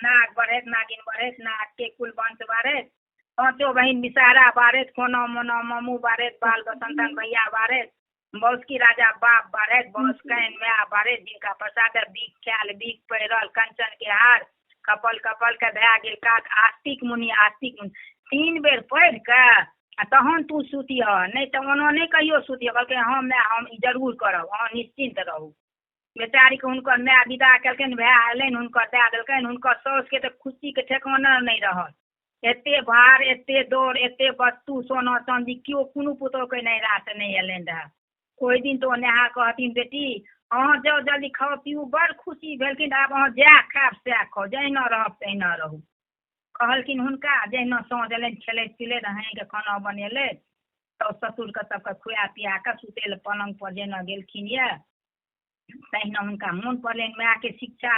नाग बढ़ैत नागिन बढ़ैत, नाग के कुल वंश बढ़ैत, पाँचो बहिन विषहारा बाढ़ैत, कोना मोना मामू बाढ़ैत, बाल बसंतन भैया बाढ़ैत, बौसकी राजा बाप बाढ़ैत, बौसकैन माय बाढ़ैत, जिनका प्रसाद बीख खायल बीख पैरल, कंचन के हार कपल कपल के भए गेल कात, आस्तिक मुनि आस्तिक मुनि। 3 बेर पढ़ि कऽ आ तहन तू सुतिह, नहि तऽ ओना नहि कहियो सुतिह। कहलकै हँ माय, हम ई जरूर करब, अहाँ निश्चिन्त रहू। बेचारीके हुनकर माय विदा केलकनि, भाय अयलनि, हुनकर दए देलकनि। हुनकर साउसके तऽ खुशीके ठेकाना नहि रहल, एते भार, एते दौड़, एते वस्तु सोना चाँदी, केओ कोनो पुतोहके नैहरासँ नहि अयलनि रहए। ओहि दिन तऽ ओ नहा कहथिन, बेटी अहाँ जाउ जल्दी खाउ पीउ। बड़ खुशी भेलखिन, आब अहाँ जएह खायब सएह खाउ, जहिना रहब तहिना रहू। कहलखिन हुनका जहिना साँझ अयलनि, खेलैत पिलैत अहाँके खाना बनेलथि, तऽ ससुरके सबके खुआ पिया कऽ सुतै लए पलङ्ग पर जहिना गेलखिन यऽ, तहिना हुनका मोन पड़लनि मायके शिक्षा।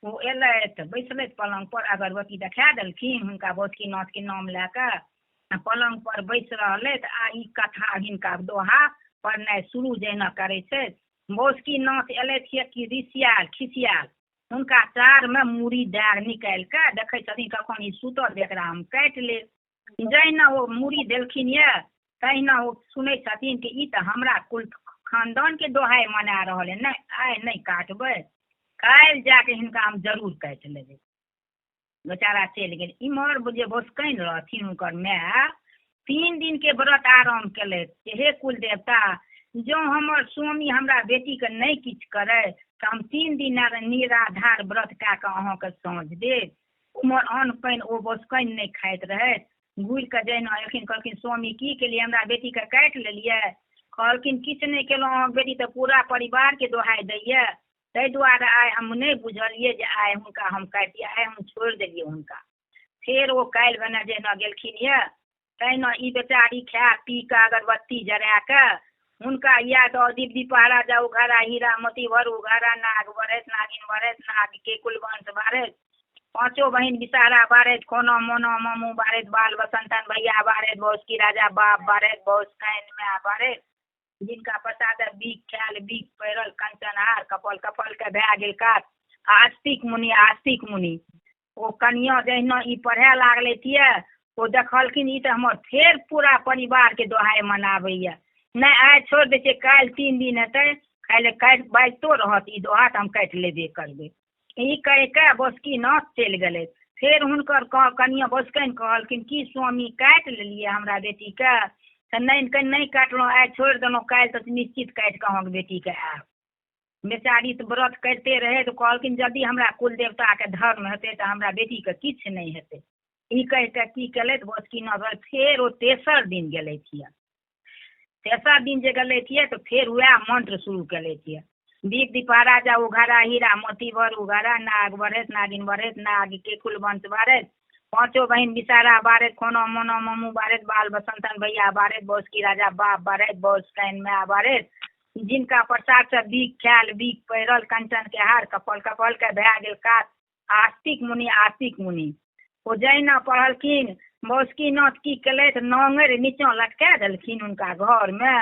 ओ एलथि, बैसलथि पलङ्ग पर, अगरबत्ती देखा देलखिन हुनका, बासुकीनाथके नाम लए कऽ पलङ्ग पर बैस रहलथि। आ ई कथा हिनका दोहा पढ़नाइ शुरू जहिना करै छथि, बासुकीनाथ एलथि कि ऋषियाल खिसियाल, हुनका चारमे मूड़ी दए निकालि कऽ देखै छथिन कखन ई सुतल, एकरा हम काटि लेब। जहिना ओ मूड़ी देलखिन यऽ, तहिना ओ सुनै छथिन कि ई तऽ हमरा कुल खानदानके दोहाइ मना रहल है, नहि आइ नहि काटबै, काल्हि जाके हिनका हम जरूर काटि लेबै। बेचारा चलि गेल। इम्हर जे बोसकैन रहथिन हुनकर माय, 3 दिन के व्रत आराम केलथि, हे कुल देवता, जँ हमर स्वामी हमरा बेटीके नहि किछु करै तऽ हम 3 दिन निराधार व्रत कए कऽ अहाँके साँझ देब। उम्हर अन्न पानि ओ बोसकैन नहि खाइत रहथि। घुरि कऽ जहिना एलखिन, कहलखिन स्वामी की केलियै, हमरा बेटीके काटि लेलियै? कहलखिन किछु नहि केलहुँ, अहाँके बेटी तऽ पूरा परिवारके दोहाइ दैये, ताहि दुआरे आइ हम नहि बुझलियै जे आइ हुनका हम काटियै, आइ हम छोड़ि देलियै हुनका। फेर ओ काल्हि भने जहिना गेलखिन यऽ, तहिना ई बेचारी खा पी कऽ अगरबत्ती जरा कऽ हुनका इएह दऽ दीप दीपा राजा उघारा, हीरा मोती भर उघारा, नाग बढ़ैत नागिन बढ़ैत, नाग के कुल वंश बढ़ैत, पाँचो बहिन विषहारा बाढ़ैत, कोना मोना मामू बाढ़ैत, बाल बसंतन भैया बाढ़ैत, बौसकी राजा बाप बाढ़ैत, बौसकैन माय बढ़ैत, जिनका प्रसाद बीख खायल बीख पैरल, कंचन हार कपल कपल के भए गेल कात, आस्तिक मुनि आस्तिक मुनि। ओ कनिया जहिना ई पढ़ए लागलथि यऽ, ओ देखलखिन ई तऽ हमर फेर पूरा परिवारके दोहाइ मनाबैए, नहि आइ छोड़ि दै छियै, काल्हि 3 दिन हेतै, काल्हि काटि बाजितो रहत ई दोहा तऽ हम काटि लेबे करबै। ई कहि कऽ बासुकीनाथ चलि गेलै। फेर हुनकर कनिया बोसकैन कहलखिन की स्वामी काटि लेलियै हमरा बेटीके? तऽ नहि नहि काटलहुँ, आइ छोड़ि देलहुँ, काल्हि तऽ निश्चित काटि कऽ अहाँके बेटीके आयब। बेचारी तऽ व्रत करिते रहै, तऽ कहलखिन यदि हमरा कुल देवताके धर्म हेतै तऽ हमरा बेटीके किछु नहि हेतै। ई कहि कऽ की केलथि बासुकीनाथ, फेर ओ तेसर दिन गेलथि यऽ। तेसर दिन जे गेलथि यऽ तऽ फेर वएह मंत्र शुरू केलथि यऽ, दीप दीपा राजा उघारा, हीरा मोती भर उघारा, नाग बढ़ैत नागिन बढ़ैत, नाग के कुल वंश बढ़ैत, पाँचो बहिन विषहारा बाढ़ैत, कोना मोना मामू बाढ़ैत, बाल बसंतन भैया बाढ़ैत, बौसकी राजा बाप बाढ़ैत, बौसकैन माय बाढ़ैत, जिनका प्रसादसँ बीख खायल बीख पैरल, कंचन के हार कपल कपल के भए गेल कात, आस्तिक मुनि आस्तिक मुनि। ओ जहिना पढ़लखिन, बासुकीनाथ की केलथि, नाङ्गरि नीचाँ लटका देलखिन हुनका घरमे,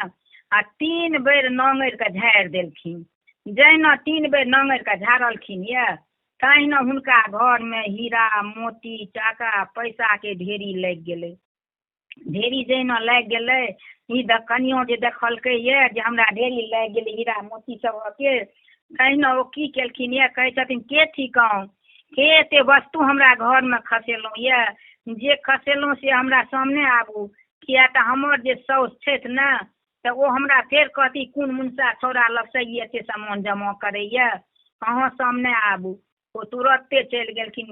आ 3 बेर नाङ्गरिके झाड़ि देलखिन। जहिना 3 बेर नाङ्गरिके झाड़लखिन यऽ, तहिना हुनका घरमे हीरा मोती टाका पैसाके ढेरी लागि गेलै। ढेरी जहिना लागि गेलै, ई कनियो जे देखलकै यऽ जे हमरा ढेरी लागि गेलै हीरा मोती सबके, तहिना ओ की केलखिन यऽ, कहै छथिन के थिकहुँ, के एते वस्तु हमरा घरमे खसेलहुँ यऽ, जे खसेलहुँ से हमरा सामने आबू, किया तऽ हमर जे साउस छथि ने, तऽ ओ हमरा फेर कहती कोन मुनसा छौड़ा लगसँ ई एते सामान जमा करैए, अहाँ सामने आबू। ओ तुरत्ते चलि गेलखिन।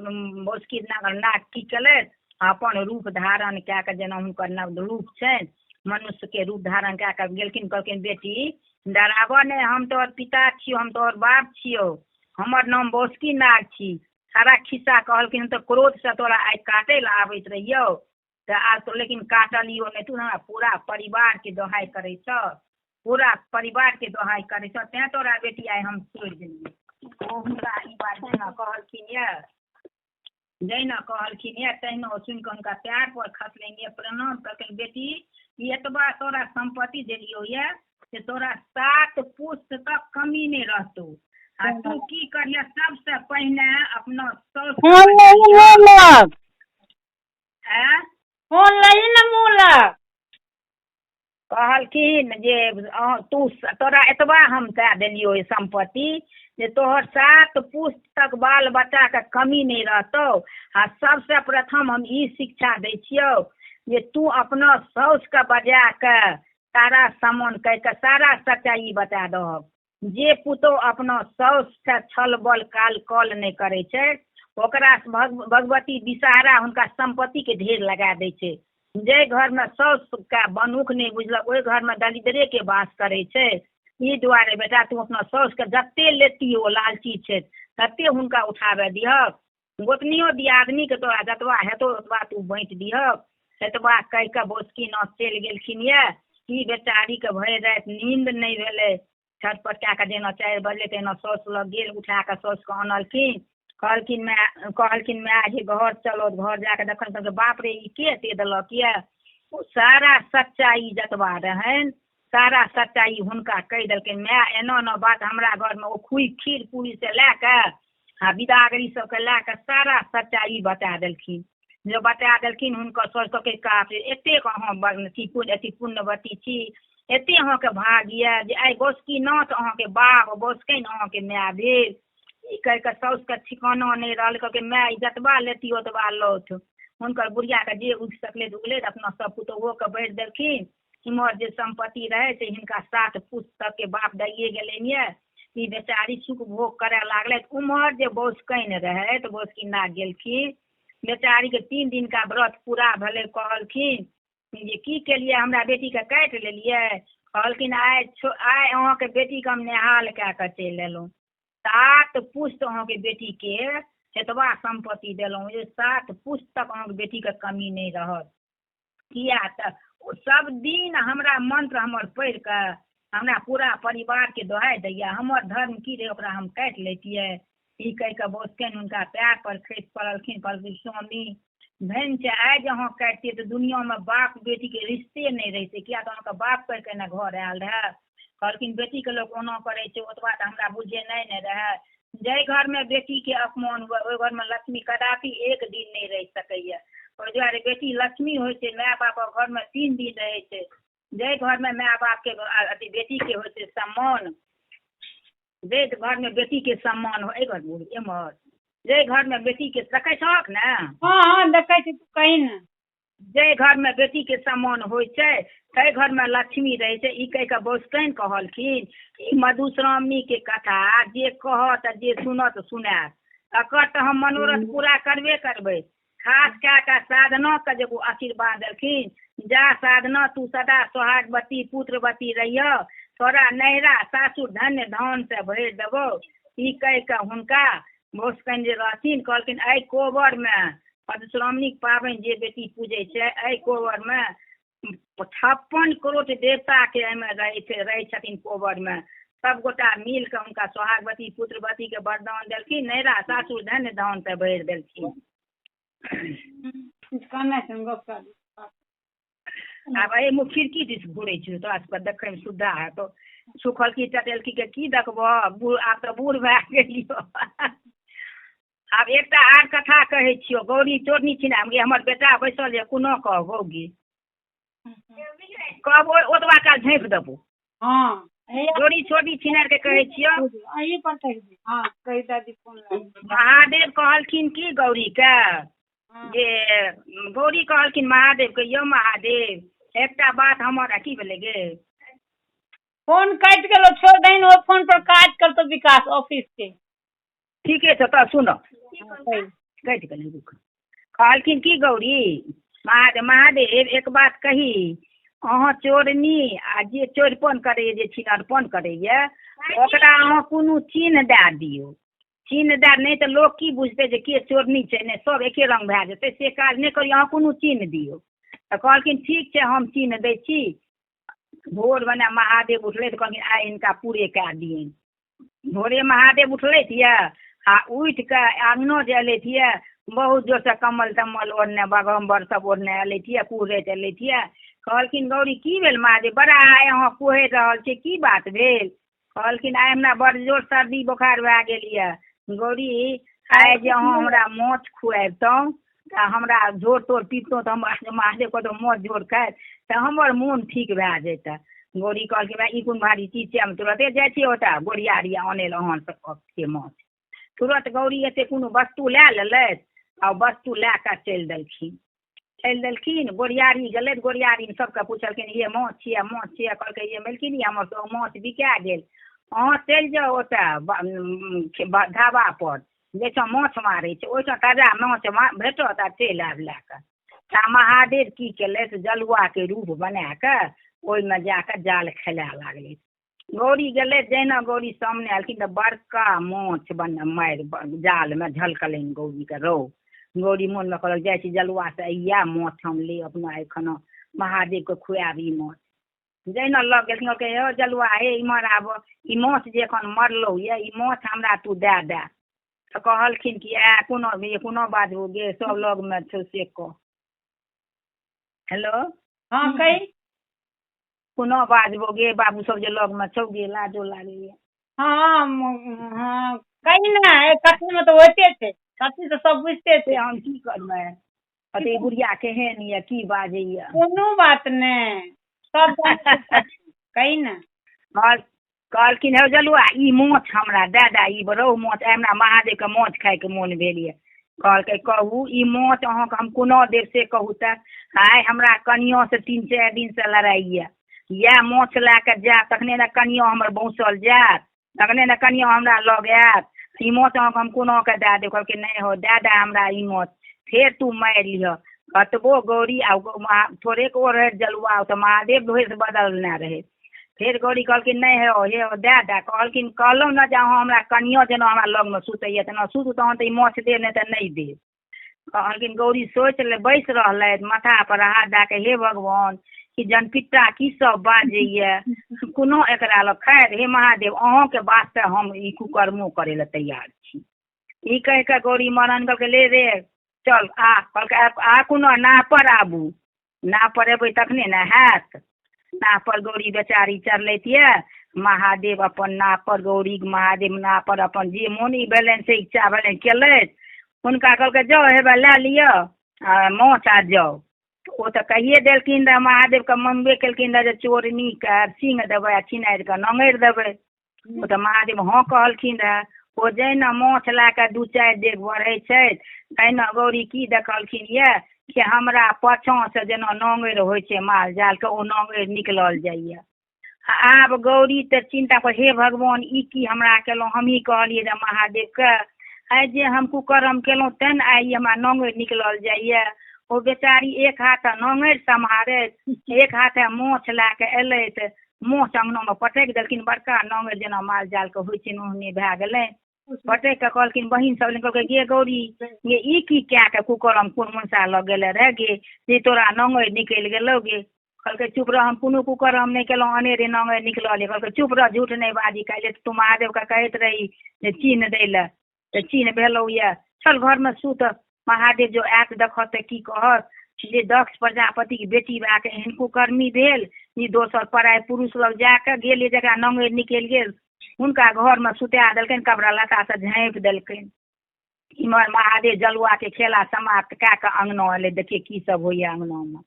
बौसकी नाग नाग की केलथि, अपन रूप धारण कए कऽ, जेना हुनकर नव रूप छनि, मनुष्यके रूप धारण कए कऽ गेलखिन। कहलखिन, बेटी डराबऽ नहि, हम तोहर पिता छियौ, हम तोहर बाप छियौ, हमर नाम बौसकी नाग छी। सारा खिस्सा कहलखिन, तऽ क्रोधसँ तोरा आइ काटै लए आबैत रहियौ, तऽ आब तो लेकिन काटलियौ नहि, तू हमरा पूरा परिवारके दोहाइ करै छह, पूरा परिवारके दोहाइ करै छह, तेँ तोरा बेटी आइ हम छोड़ि देलियै। ओ हुनका ई बात जेना कहलखिन यए, जहिना कहलखिन यए तहिना ओ सुनि कऽ हुनका पैर पर खसलनि यए, प्रणाम कहलखिन, बेटी ई एतबा तोरा सम्पत्ति देलियौ यए से तोरा 7 पुस्त तक कमी नहि रहतौ। आ तू की करिह, सबसँ पहिने अपना साउस फोन लही ने लग। आँय? फोन लही ने मुँह लग। कहलखिन जे तू तोरा एतबा हम दए देलियौ ई सम्पत्ति जे तोहर 7 पुस्त तक बाल बच्चाके कमी नहि रहतौ। आ सबसँ प्रथम हम ई शिक्षा दै छियौ जे तू अपना साउसके बजा कऽ सारा सामान कहि कऽ सारा सच्चाइ बता दहक। जे पुतोहु अपना साउससँ छल बल काल कल नहि करै छै, ओकरा भगवती विषहारा हुनका सम्पत्तिके ढेर लगा दै छै। जाहि घरमे साउसके बनुख नहि बुझलक, ओहि घरमे दरिद्रेके वास करै छै। ई दुआरे बेटा तू अपना साउसके जते लेती ओ लालची छै तते हुनका उठाबे दिहक। गोतनियो दियादनीके तोरा जतबा हेतौ ओतबा तू बाँटि दिहक। एतबा कहि कऽ बौसकीनाथ चलि गेलखिन यए। ई बेचारीके भरि राति नींद नहि भेलै। छटपट कए कऽ जेना 4 बजलै तहिना साउस लग गेल, उठा कऽ साउसके आनलखिन। कहलखिन माय, कहलखिन माय जे घर चलो। घर जाकऽ देखल कहलकै, बाप रे, ई के एते देलक यए? ओ सारा सच्चाइ जतबा रहनि सारा सच्चाइ हुनका कहि देलखिन, माय एना एना बात हमरा घरमे। ओ खुइ खीर पूरी से लए कऽ आ बिदागरी सबके लए कऽ सारा सच्चाइ बता देलखिन। जे बता देलखिन हुनकर साउस कहलकै, बाप रे, एतेक अहाँ अथी अथी पुण्यवती छी, एते अहाँके भाग यए जे आइ बौसकीनाथ अहाँके बाप, बौसकनि अहाँके माय भेल। ई कहि कऽ साउसके ठिकाना नहि रहल। कहलकै, माय ई जतबा लेती ओतबा लौथ। हुनकर बुढ़ियाके जे उगि सकलै उगलै, अपना सब पुतोहुओके बाँटि देलखिन। इम्हर जे सम्पत्ति रहै से हिनका 7 पुस्त तकके बाप दैए गेलनि यए। ई बेचारी सुख भोग करय लागलथि। उम्हर जे बौसकनि रहै तऽ बौसकी नाग गेलखिन, बेचारीके 3 दिनका व्रत पूरा भेलै। कहलखिन जे की केलियै, हमरा बेटीके काटि लेलियै? कहलखिन, आइ आइ अहाँके बेटीके हम नेहाल कए कऽ चलि एलहुँ। 7 पुस्त अहाँके बेटीके एतबा सम्पत्ति देलहुँ जे 7 पुस्त तक अहाँके बेटीके कमी नहि रहत। किया तऽ ओ सब दिन हमरा मंत्र हमर पढ़ि कऽ हमरा पूरा परिवारके दोहाइ दैया, हमर धर्म की रहै ओकरा हम काटि लैतियै? ई कहि कऽ बौसकनि हुनका पैर पर खसि पड़लखिन। कहलखिन, स्वामी धनि छै, आइ जे अहाँ काटितियै तऽ दुनियामे बाप बेटीके रिश्ते नहि रहितै, किया तऽ अहाँके बाप कहि कऽ ने घर आयल रहए। कहलखिन, बेटीके लोक ओना करै छै ओतबा तऽ हमरा बुझे नहि ने रहए। जाहि घरमे बेटीके अपमान हुए ओहि घरमे लक्ष्मी कदापि एक दिन नहि रहि सकैए। ओहि दुआरे बेटी लक्ष्मी होइ छै, माय बापक घरमे 3 दिन रहै छै। जाहि घरमे माय बापके अथी बेटीके होइ छै सम्मान, जाहि घरमे बेटीके सम्मान हो, एहि घर एम्हर जाहि घरमे बेटीके देखै छहक ने? हँ हँ, देखै छी, तू कही ने। जाहि घरमे बेटीके सम्मान होइ छै ताहि घरमे लक्ष्मी रहै छै। ई कहि कऽ बौसकनि कहलखिन, ई मधुश्रावणीके कथा जे कहत आ जे सुनत सुनायत, तकर तऽ हम मनोरथ पूरा करबे करबै। खास कए कऽ साधनाके जे ओ आशीर्वाद देलखिन, जा साधना तू सदा सोहागवती पुत्रवती रहिह, तोरा नैहरा सासुर धन्य धान से भरि देबौ। ई कहि कऽ हुनका बौसकनि जे रहथिन कहलखिन, एहि कोबरमे मधुश्रावणीके पाबनि जे बेटी पूजै छै, एहि कोबरमे 56 करोड़ देवताके एहिमे रहै छै, रहै छथिन कोबरमे। सब गोटा मिल कऽ हुनका सोहागवती पुत्रवतीके वरदान देलखिन, नैहरा सासुर धन्य धान से भरि देलखिन। कहने छै गप कर। आब एहिमे खिड़की दिस घुरै छियौ, तोरा सबके देखैमे सुविधा हेतौ। सुखलकी चटेलकी के की देखबह, बूढ़ आब तऽ बूढ़ भए गेलियौ। आब एकटा आर कथा कहै छियौ, गौरी चोरनी छिना। हमर बेटा बैसल यऽ, कोनो कहबौ गे, कहबो ओतबा काल झाँपि देबो। हँ, चोरी चोरी छिनार के कहै छियौ। अही पर कहि दे। हँ, कहि दादी फोन लगा। महादेव कहलखिन की गौरी के, जे गौरी कहलखिन महादेव के, यौ महादेव, एकटा बात हमर की भेलै गे? फोन कटि गेलो, छोड़ दहीन। ओहि फोन पर काज करतो विकास ऑफिस के। ठीके छौ तऽ सुनऽ। हँ कही। कटि गेलै रुक। कहलखिन की गौरी महादेव महादेव एक बात कही, अहाँ चोरनी आ जे चोरिपन करैए जे छिनरपन करैए ओकरा अहाँ कोनो चिन्ह दए दियौ। चिन्ह दए नहि तऽ लोक की बुझतै जे के चोरनी छै, नहि सब एके रङ्ग भए जेतै, से काज नहि करियौ, अहाँ कोनो चिन्ह दियौ। तऽ कहलखिन ठीक छै हम चिन्ह दै छी। भोर भने महादेव उठलै तऽ कहलखिन आइ हिनका पूरे कए दियनि। भोरे महादेव उठलथि यऽ आ उठि कऽ अङ्गनो जे एलथि यऽ बहुत जोरसँ कम्बल तम्बल ओढ़ने बगम्बर सब ओढ़ने एलथि यऽ, कुहरैत एलथि यऽ। कहलखिन गौरी की भेल महादेव, बड़ा आइ अहाँ कुहरि रहल छी, की बात भेल? कहलखिन आइ हमरा बड़ जोर सर्दी बोखार भए गेल यऽ गौरी, आइ जे अहाँ हमरा माछ खुआबितहुँ तऽ हमरा झोर तोर पीबतहुँ तऽ हम महादेव कहतहुँ माछ झोर खाइत तऽ हमर मोन ठीक भए जैतै। गौरी कहलखिन भाय ई कोन भारी चीज छै, हम तुरते जाइ छियै ओतऽ गोरियारी आनै लए अहाँ सबके माछ। तुरत गौरी एते कोनो वस्तु लए लेलथि आ वस्तु लए कऽ चलि देलखिन। चलि देलखिन गोरियारी गेलथि, गोरियारीमे सबके पुछलखिन ये माछ छियै माछ छियै? कहलकै ये मलकिनी हमर सब माछ बिका गेल, अहाँ चलि जाउ ओतऽ ढाबा पर जाहिठाम माछ मारै छै ओहिठाम ताजा माछ भेटत आ चलि आयब लए कऽ। तऽ महादेव की केलथि, जलुआके रूप बना कऽ ओहिमे जाकऽ जाल खेलाए लागलै। गौरी गेलै, जहिना गौरी सामने एलखिन तऽ बड़का माछ बन मारि जालमे झलकलनि गौरीके रौ। गौरी मोनमे कहलक जाइ छी जलुआसँ इएह माछ हम लेब अपना एखन महादेवके खुआएब ई माछ। जहिना लग गेलखिन कहलकै हे जलुआ हे इम्हर आबऽ, ई माछ जे एखन मरलौ यऽ ई माछ हमरा तू दए दए। तऽ कहलखिन कि आ कोनो कोनो बाजबो गे, सब लगमे छौ से कह। हेलो। हँ कही। कोनो बाजबो गे, बाबू सब जे लगमे छौ गे, लाजो लागैया। हँ हँ कही ने, कथीमे तऽ होइते छै, कथी तऽ सब बुझिते छै। हम की करबै, कहतै ई बुढ़िया केहन यऽ, की बाजैया। कोनो बात नहि, सब कही ने। कहलखिन हौ जलुआ ई माछ हमरा दए दए, ई रहु माछ, आइ हमरा महादेवके माछ खाइके मोन भेल यऽ। कहलकै कहू ई माछ अहाँके हम कोना देब से कहू तऽ। आइ हमरा कनिआँसँ 3-4 दिनसँ लड़ाइ यऽ, इएह माछ लए कऽ जायब तखने ने कनिआँ हमर बौँसल जायत, तखने ने कनिआँ हमरा लग आयत, ई माछ अहाँके हम कोना कऽ दए देब? कहलकै नहि हौ दए दए हमरा ई माछ, फेर तू मारि लिहऽ। कतबो गौरी आ थोड़ेक ओ रहै जलुआ, तऽ महादेव भेष बदलने रहै। फेर गौरी कहलखिन नहि हे हे दए दए। कहलखिन कहलहुँ ने जे अहाँ हमरा कनिआँ जेना हमरा लगमे सुतैया तेना सुतू तहन तऽ ई माछ देब, नहि तऽ नहि देब। कहलखिन गौरी सोचि ले बैस रहलथि, माथा पर हाथ दए कऽ हे भगवान ई जनपिट्टा की सब बाजैया, कोनो एकरा लग। खैर हे महादेव अहाँके वास्ते हम ई कुकर्मो करै लए तैयार छी। ई कहि कऽ गौरी मरण कहलकै ले रे चल आ। कहलकै आ कोनो नाव पर आबू, नाव पर एबै तखने ने हैत। नाव पर गौरी बेचारी चढ़लथि यऽ, महादेव अपन नाव पर, गौरी महादेव नाव पर अपन जे मोन ई भेलनि से इच्छा भेलनि केलथि। हुनका कहलकै जाउ हेबे लए लिअ आ माछ आ जाउ। ओ तऽ कहिए देलखिन रहए महादेवके, मंगबे केलखिन रहए जे चोरनीके सिंग देबै आ छिनारिके नङरि देबै। ओ तऽ महादेव हँ कहलखिन रहए। ओ जहिना माछ लए कऽ 2-4 डेग बढ़ै छथि तहिना गौरी की देखलखिन यऽ कि हमरा पाछाँसँ जेना नाङ्गरि होइ छै माल जालके, ओ नाङ्गरि निकलल जाइए। आब गौरी तऽ चिन्ता पर, हे भगवान ई की हमरा केलहुँ, हमही कहलियै जे महादेवके आइ जे हम कुकर्म केलहुँ तेँ ने आइ ई हमरा नाङ्गरि निकलल जाइए। ओ बेचारी एक हाथे नाङ्गरि सम्हारैत एक हाथे माछ लए कऽ एलथि, माछ अङ्गनामे पटकि देलखिन, बड़का नाङ्गरि जेना माल जालके होइ छै ओहने भए गेलै। पटकि कऽ कहलखिन बहिन सब कहलकै गे गौरी गे ई की कए कऽ कुकरम कोन मनसा लग गेलै रे गे जे तोरा नाङ्गरि निकलि गेलौ गे। कहलकै चुप रह, हम कोनो कुकरम नहि केलहुँ, अनेरे नाङ्गरि निकलल। कहलकै चुप रह, झूठ नहि बाजी, काल्हि तू महादेवके कहैत रही जे चिन्ह दै लए, तऽ चिन्ह भेलौ यऽ, चल घरमे सुत, महादेव जो आयत देखत तऽ की कहत जे दक्ष प्रजापतिके बेटी भए कऽ एहन कुकर्मी भेल, ई दोसर पराय पुरुष लग जाकऽ गेल जकरा नाङ्गरि निकलि गेल, हुनका घरमे सुता देलकनि, कपड़ा लत्तासँ झाँपि देलकनि। इम्हर महादेव जलुआके खेला समाप्त कए कऽ अङ्गना एलै, देखियै की सब होइए अङ्गनामे।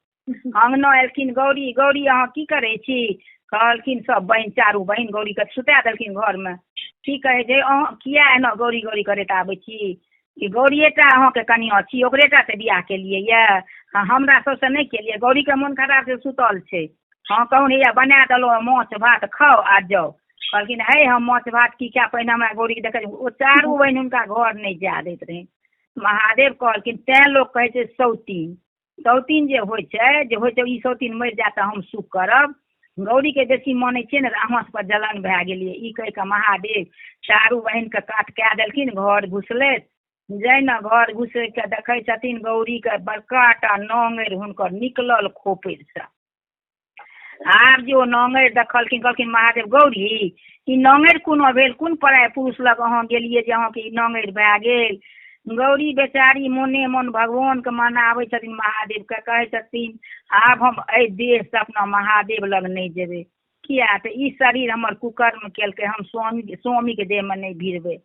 अङ्गना एलखिन गौरी, गौरी अहाँ की करै छी? कहलखिन सब बहिन, चारू बहिन गौरीके सुता देलखिन घरमे। की कहै छै अहाँ किया एना गौरी गौरी करैत आबै छी? कि गौरिएटा अहाँके कनिआँ छी, ओकरेटा से बियाह केलियै यऽ, आ हमरा सबसँ नहि केलियै? गौरीके मोन खराब छै, सुतल छै। हँ कहू ने, हैया बना देलहुँ माछ भात, खाउ आ जाउ। कहलखिन हे हम माछ भात की खायब, पहिने हमरा गौरीके देखै। ओ चारू बहिन हुनका घर नहि जाय दैत रहै। महादेव कहलखिन, तैं लोक कहै छै सौतीन। सौतीन जे होइ छै, जे होइ छै ई सौतीन मरि जायत तऽ हम सुख करब। गौरीके बेसी मानै छियै ने, तऽ अहाँ सबके जलन भए गेलियै। ई कहि कऽ महादेव चारू बहिनके कात कए देलखिन। घर घुसलथि, जहिना घर घुसैके देखै छथिन गौरीके बड़का टा नाङ्गरि हुनकर निकलल खोपड़िसँ। आब जे ओ नाङ्गरि देखलखिन, कहलखिन महादेव, गौरी ई नाङ्गरि कोनो भेल? कोन पराया पुरुष लग अहाँ गेलियै जे अहाँके ई नाङ्गरि भए गेल? गौरी बेचारी मोने मोन भगवानके मनाबै छथिन, महादेवके कहै छथिन, आब हम एहि देहसँ अपना महादेव लग नहि जेबै, किया तऽ ई शरीर हमर कुकर्म केलकै, हम स्वामी स्वामीके देहमे नहि भिड़बै।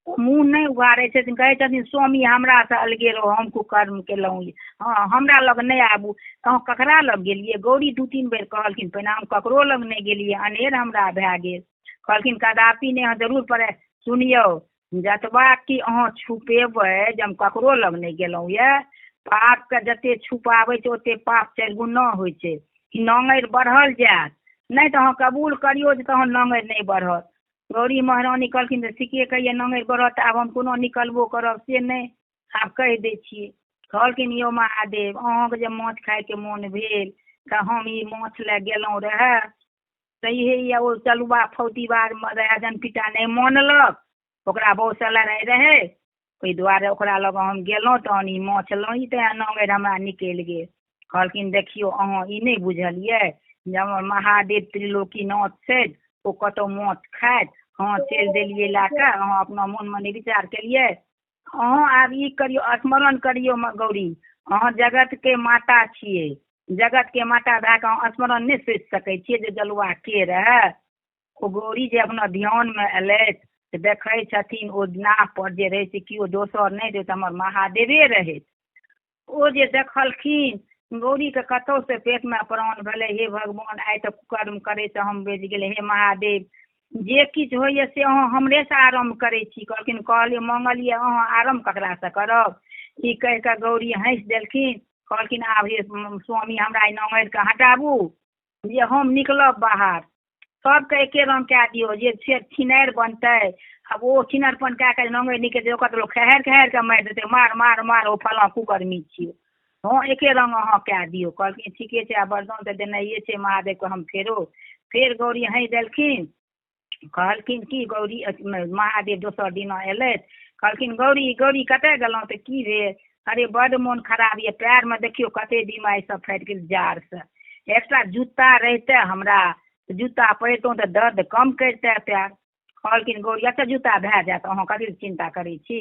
ओ मुँह नहि उघारै छथिन, कहै छथिन स्वामी हमरासँ अलगे रहू, हम कुकर्म केलहुँ, हँ हमरा लग नहि आबू। अहाँ ककरा लग गेलियै? गौरी 2-3 बेर कहलखिन, पहिने हम ककरो लग नहि गेलियै, अनेर हमरा भए गेल। कहलखिन कदापि नहि, अहाँ जरूर पड़ै। सुनियौ, जतबा कि अहाँ छुपेबै जे हम ककरो लग नहि गेलहुँ यए, पापके जते छुपाबै छै ओते पाप चारि गुना होइ छै। ई नाङ्गरि बढ़ल जायत, नहि तऽ अहाँ कबूल करियौ जे तहन नाङ्गरि नहि बढ़त। गौरी महारानी कहलखिन तऽ ठीके कहैए, नाङ्गरि बढ़त, आब हम कोनो निकलबो करब से नहि, आब कहि दै छियै। कहलखिन यौ महादेव, अहाँके जे माछ खायके मोन भेल तऽ हम ई माछ लए गेलहुँ रहए, तऽ इहे यऽ ओ चलुआ फौतीबारमे रहए, जनपिता नहि मानलक, ओकरा बहुसँ लड़ाइ रहै, ओहि दुआरे ओकरा लग हम गेलहुँ, तहन ई माछ लहुँ, तैँ नाङ्गरि हमरा निकलि गेल। कहलखिन देखियौ, अहाँ ई नहि बुझलियै जे हमर महादेव त्रिलोकीनाथ छथि, ओ कतहु माछ खाइत? हँ, चलि देलियै लए कऽ। अहाँ अपना मोनमे नहि विचार केलियै। अहाँ आब ई करियौ, स्मरण करियौ गौरी, अहाँ जगतके माता छियै। जगतके माता भए कऽ अहाँ स्मरण नहि सोचि सकै छियै जे जलुआ के रहए? ओ गौरी जे अपना ध्यानमे एलथि तऽ देखै छथिन ओ नाव पर जे रहै से केओ दोसर नहि रहै, हमर महादेवे रहथि। ओ जे देखलखिन गौरीके, कतहुसँ पेटमे प्राण भेलै, हे भगवान, आइ तऽ कुकर्म करैसँ हम बचि गेलै। हे महादेव, जे किछु होइए से अहाँ हमरेसँ आरम्भ करै छी। कहलखिन, कहलियै मङ्गलियै, अहाँ आरम्भ ककरासँ करब? ई कहि कऽ गौरी हँसि देलखिन। कहलखिन आब हे स्वामी, हमरा ई नाङ्गरिके हटाबू जे हम निकलब बाहर। सबके एके रङ्ग कए दियौ, जे छिनारि बनतै। आब ओ छिनारपन कए कऽ नाङ्गरि निकलि जेतै, ओकर तऽ लोक खेहारि खेहारि कऽ मारि देतै, मार मार मार, ओ फलाँ कुकर्मी छियै। हँ, एके रङ्ग अहाँ कए दियौ। कहलखिन ठीके छै, आब वरदान तऽ देनाइए छै महादेवके। हम फेरो फेर गौरी हँसि देलखिन। कहलखिन की गौरी, महादेव दोसर दिना एलथि, कहलखिन गौरी गौरी कतय गेलहुँ? तऽ की भेल? अरे बड्ड मोन खराब यऽ, पएरमे देखियौ कते बीमारी सब फाटि गेल जाड़सँ, एकटा जूता रहितै हमरा, जूता पहिरतहुँ तऽ दर्द कम करितै पएर। कहलखिन गौरी, अच्छा जूता भए जायत, अहाँ कथी लए चिन्ता करै छी?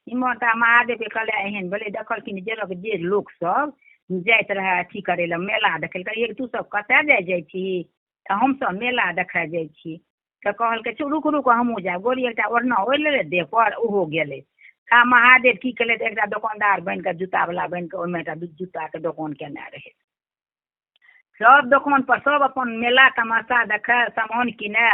इम्हर तऽ महादेवके कहले एहन भेलै। देखलखिन जेरक जे लोकसभ जाइत रहए अथी करै लए, मेला देखै लए। कहलियै तू सब कतय जाइ जाइ छी? तऽ हमसभ मेला देखै जाइ छी। तऽ कहलकै रुक रुक, हमहूँ जायब। गौरी एकटा ओढ़ना ओढ़ि लेलै देह पर, ओहो गेलै। आ महादेव की केलथि, एकटा दोकानदार बनि कऽ, जूतावला बनि कऽ, ओहिमे एकटा जूताके दोकान केने रहै। सब दोकान पर सब अपन मेला तमाशा देखै, सामान किनै,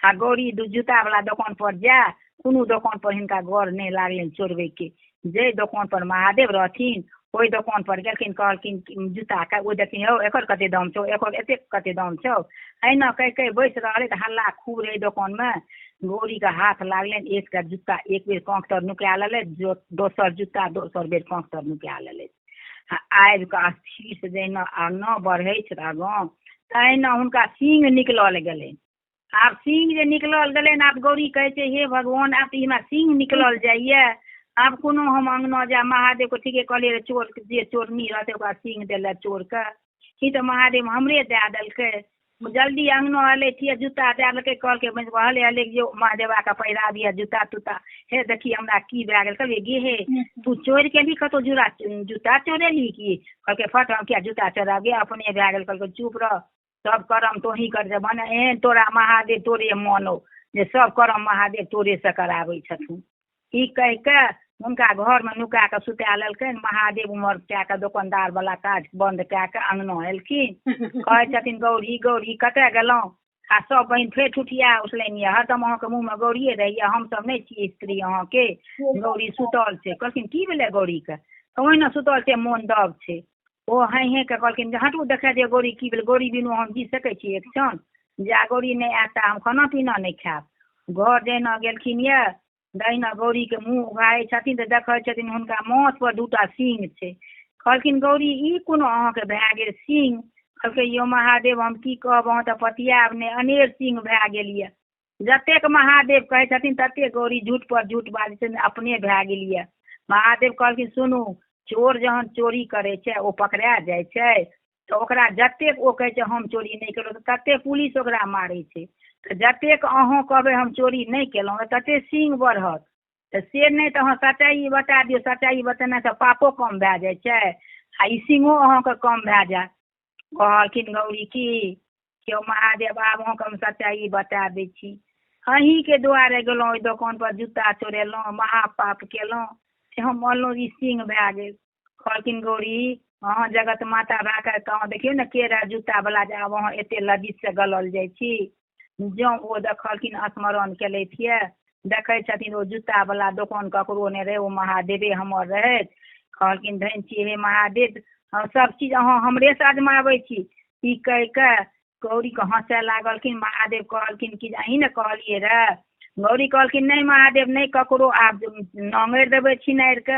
आ गौरी दू जूतावला दोकान पर जाय। कोनो दोकान पर हिनका गौर नहि लागलनि चोरबैके। जाहि दोकान पर महादेव रहथिन ओहि दोकान पर गेलखिन। कहलखिन जूताके, ओ देखथिन, हौ एकर कते दाम छौ? एकर एतेक कते दाम छौ? एहिना कहि कहि बैस रहलै तऽ हल्ला खूब रहै दोकानमे। गौरीके हाथ लागलनि, एकटा जूता एक बेर काँख तर नुका लेलथि, दोसर जूता दोसर बेर काँख तर नुका लेलथि, आ आबि कऽ स्थिरसँ जहिना आगाँ बढ़ै छथि आगाँ, तहिना हुनका सींग निकलल गेलनि। आब सींग जे निकलल गेलनि, आब गौरी कहै छै, हे भगवान, आब तऽ ई हमरा सींग निकलल जाइए, आब कोनो हम अङ्गना जायब? महादेवके ठीके कहलियै, चोर जे चोरनी रहतै ओकरा सींग देलक चोरके, ई तऽ महादेव हमरे दए देलकै। जल्दी अङ्गना एलै, जूता दए देलकै। कहलकै हले हले जे महादेवाके पहिरा दिअ जूता तूता। हे देखी हमरा की भए गेल। कहलियै गे हे, तू चोरि केलही? कतहु जूड़ा जूता चोरेलही की? कहलकै फट, हम किया जूता चोराब गे, अपने भए गेल। कहलकै चुप रह, सब करम तोही कर, मने एहन तोरा महादेव तोरे मानो जे सब करम महादेव तोरेसँ कराबै छथुन। ई कहि कऽ हुनका घरमे नुका कऽ सुता लेलकनि। महादेव उमहर कए कऽ दोकानदारवला काज बन्द कए कऽ अङ्गना एलखिन। कहै छथिन गौरी गौरी कतय गेलहुँ? आ सब बहिन फेर ठुठिया उठलनि यऽ, हरदम अहाँके मुँहमे गौरिये रहैया, हमसब नहि छी स्त्री अहाँके? गौरी सुतल छै। कहलखिन की भेलै गौरीके? तऽ ओहिना सुतल छै, मोन दब छै। ओ हेँ हेँ कऽ कहलखिन जे हटू, देखा दिअ गौरी की भेल, गौरी बिनु हम जी सकै छी एक क्षण? जा गौरी नहि आयत ता हम खाना पीना नहि खायब। घर जहिना गेलखिन यऽ दहिना गौरीके मुँह उघारै छथिन तऽ देखै छथिन हुनका माथपर 2टा सींग छै। कहलखिन गौरी ई कोनो अहाँके भए गेल सींग? कहलकै यौ महादेव हम की कहब, अहाँ तऽ पतियाएब नहि, अनेर सींग भए गेल यऽ। जतेक महादेव कहै छथिन ततेक गौरी झूठ पर झूठ बाजै छथिन, अपने भए गेल यऽ। महादेव कहलखिन सुनू, चोर जहन चोरी करै छै ओ पकड़ा जाइ छै तऽ ओकरा जतेक ओ कहै छै हम चोरी नहि केलहुँ तऽ ततेक पुलिस ओकरा मारै छै। तऽ जतेक अहाँ कहबै हम चोरी नहि केलहुँ ततेक सींग बढ़त। तऽ से नहि तऽ अहाँ सच्चाइ बता दियौ, सच्चाइ बतेलासँ पापो कम भए जाइ छै आ ई सींगो अहाँके कम भए जायत। कहलखिन गौरी की यौ महादेव आब अहाँके हम सच्चाइ बता दै छी, अहीँके दुआरे गेलहुँ ओहि दोकानपर जूता चोरेलहुँ, महापाप केलहुँ, से हम मानलहुँ ई सींग भए गेल। कहलखिन गौरी अहाँ जगत माता भए कऽ अहाँ देखियौ ने के रहए जूतावला जे आब अहाँ एतेक लज्जितसँ गलल जाइ छी। जँ ओ देखलखिन स्मरण केलथि यऽ, देखै छथिन ओ जूतावला दोकान ककरो नहि रहै, ओ महादेवे हमर रहथि। कहलखिन धन्य छी हे महादेव, हम सब चीज अहाँ हमरेसँ अजमाबै छी। ई कहि कऽ गौरीके हँसय लागलखिन। महादेव कहलखिन कि अहीं ने कहलियै रहए। गौरी कहलखिन नहि महादेव, नहि ककरो आब नाङ्गरि देबै छिनारिके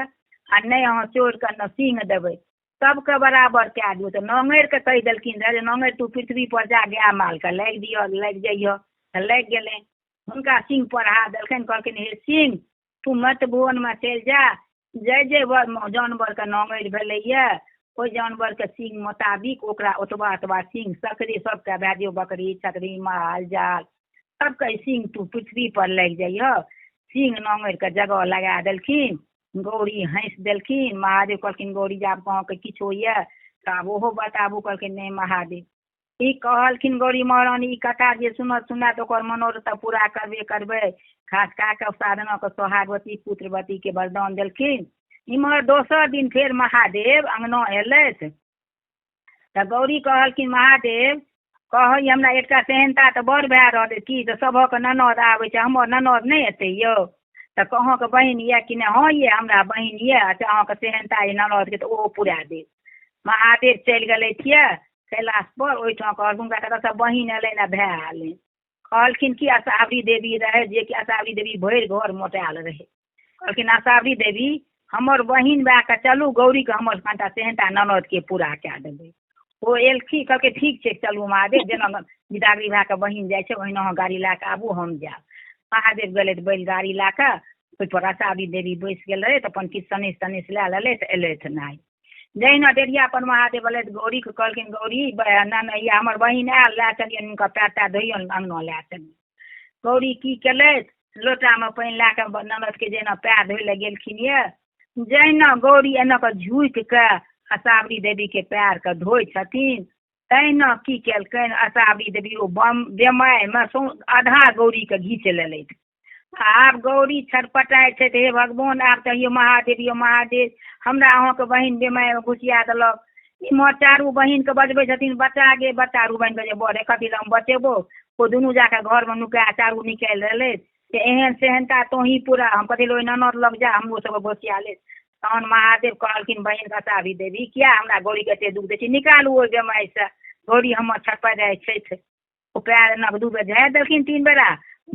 आ नहि अहाँ चोरके ने सींग देबै, सबके बराबर कए दियौ। तऽ नाङ्गरिके कहि देलखिन रहए जे नाङ्गरि तू पृथ्वीपर जा गाय मालके लागि दिअ, लागि जइहऽ। तऽ लागि गेलै। हुनका सींग पर हाथ देलखिन, कहलखिन हे सींग तू मत भुवनमे चलि जा, जाहि जाहि जानवरके नाङ्गरि भेलैए ओहि जानवरके सींग मोताबिक ओकरा ओतबा ओतबा सींग सकरी सबके भए दियौ, बकरी छकरी माल जाल सबके सींग तू पृथ्वीपर लागि जइहऽ। सींग नाङ्गरिके जगह लगा देलखिन। गौरी हँसि देलखिन। महादेव कहलखिन गौरी जे आब अहाँके किछु होइए तऽ आब ओहो बताबू। कहलखिन नहि महादेव। ई कहलखिन गौरी महारानी ई कथा जे सुनत सुनात ओकर मनोरथ तऽ पूरा करबे करबै। खास कए कऽ साधनाके सोहागवती पुत्रवतीके वरदान देलखिन। इम्हर दोसर दिन फेर महादेव अङ्गना एलथि तऽ गौरी कहलखिन महादेव कहै हमरा एकटा सेहनता तऽ बड़ भए रहल अइ, की तऽ सभक ननद आबै छै, हमर ननद नहि एतै यौ? तऽ अहाँके बहिन यऽ कि नहि? हँ ये हमरा बहिन यऽ। अच्छा अहाँके सेहनता यऽ ननदके तऽ ओहो पुरा देब। महादेव चलि गेलथि यऽ कैलाश पर, ओहिठाम कहलखिन हुनका कतऽसँ बहिन एलनि आ भाय एलनि। कहलखिन कि असावरी देवी रहै, जेकि असावरी देवी भरि घर मोटायल रहै। कहलखिन असावरी देवी हमर बहिन भए कऽ चलू गौरीके हमर कनिटा सेहनता ननदके पूरा कए देबै। ओ एलखिन, कहलकै ठीक छै चलू महादेव, जेना बिदागरी भए कऽ बहिन जाइ छै ओहिना अहाँ गाड़ी लए कऽ आबू हम जायब। महादेव गेलथि बैलगाड़ी लए कऽ, ओहिपर असावरी देवी बैस गेल रहै तऽ अपन किछु सनेस तनेस लए लेलथि, एलथि नहाय। जहिना डेढ़िया पर महादेव एलथि गौरीके कहलखिन गौरी ननैया हमर बहिन आयल, लए चलियौन हुनका पैर तैर धोइयौन अङ्गना लए चलियौन। गौरी की केलथि, लोटामे पानि लए कऽ ननदके जहिना पैर धोइ लए गेलखिन यऽ, जहिना गौरी एना कऽ झुकि कऽ असावरी देवीके पैरके धोइ छथिन तहिना की केलकनि असावरी देवी ओ बेमायमे आधा गौरीके घीच लेलथि। आब गौरी छटपटाइ छथि, हे भगवान आब तऽ यौ महादेव यौ महादेव हमरा अहाँके बहिन बेमायमे घुसिया देलक। इम्हर चारू बहिनके बजबै छथिन बचा गे बचा, चारू बहिन कहै छै बड़े कथी लए हम बचेबो। ओ दुनू जाकऽ घरमे नुका चारू निकालि लेलथि से एहन सेहनता तोही पूरा, हम कथी लए ओहि ननद लग जा हमरो सबके घोसिया ले। तहन महादेव कहलखिन बहिन असावरी देवी किया हमरा गौरीके एते दुःख दै छी, निकालू ओहि बेमायसँ, गौरी हमर छटपटाइ छथि। ओ पैर एना कऽ 2 बेर झाड़ि देलखिन, 3 बेरा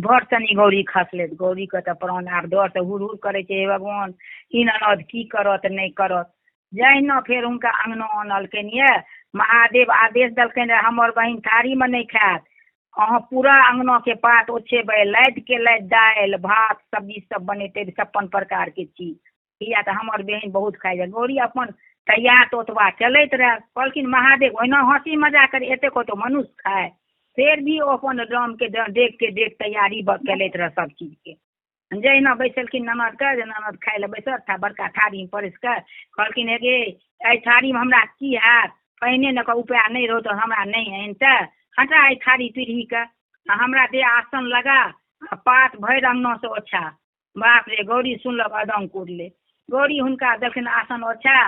भर सनी गौरी खसलै। गौरीके तऽ प्राण आब डरसँ हुर हुर करै छै, हे भगवान ई ननद की करत नहि करत। जहिना फेर हुनका अङ्गना आनलकनि यऽ महादेव आदेश देलखिन रहए हमर बहिन थारीमे नहि खायत, अहाँ पूरा अङ्गनाके पात ओछेबै, लादिके लादि दालि भात सब्जी सब बनेतै 56 प्रकारके चीज, किया तऽ हमर बहिन बहुत खाइ छै। गौरी अपन तैयार तऽ ओतबा चलैत रहए। कहलखिन महादेव ओहिना हँसी मजाक करी, एतेक कतहु मनुष्य खाय? फेर भी ओ अपन ड्रामके डेगके डेग तैयारी केलथि रहए सब चीजके। जहिना बैसेलखिन ननदके जे ननद खाइ लए बैसत, बड़का थारीमे परसि कऽ कहलखिन हे गे एहि थारीमे हमरा की हैत, पहिने ने उपाय नहि रहौ तऽ हमरा नहि आनितै, हटा एहि थारी पीढ़ीके आ हमरा दे आसन लगा आ पात भरि अङ्गनासँ ओछा। बाप रे गौरी सुनलक अदंक उड़लै। गौरी हुनका देलखिन आसन ओछा,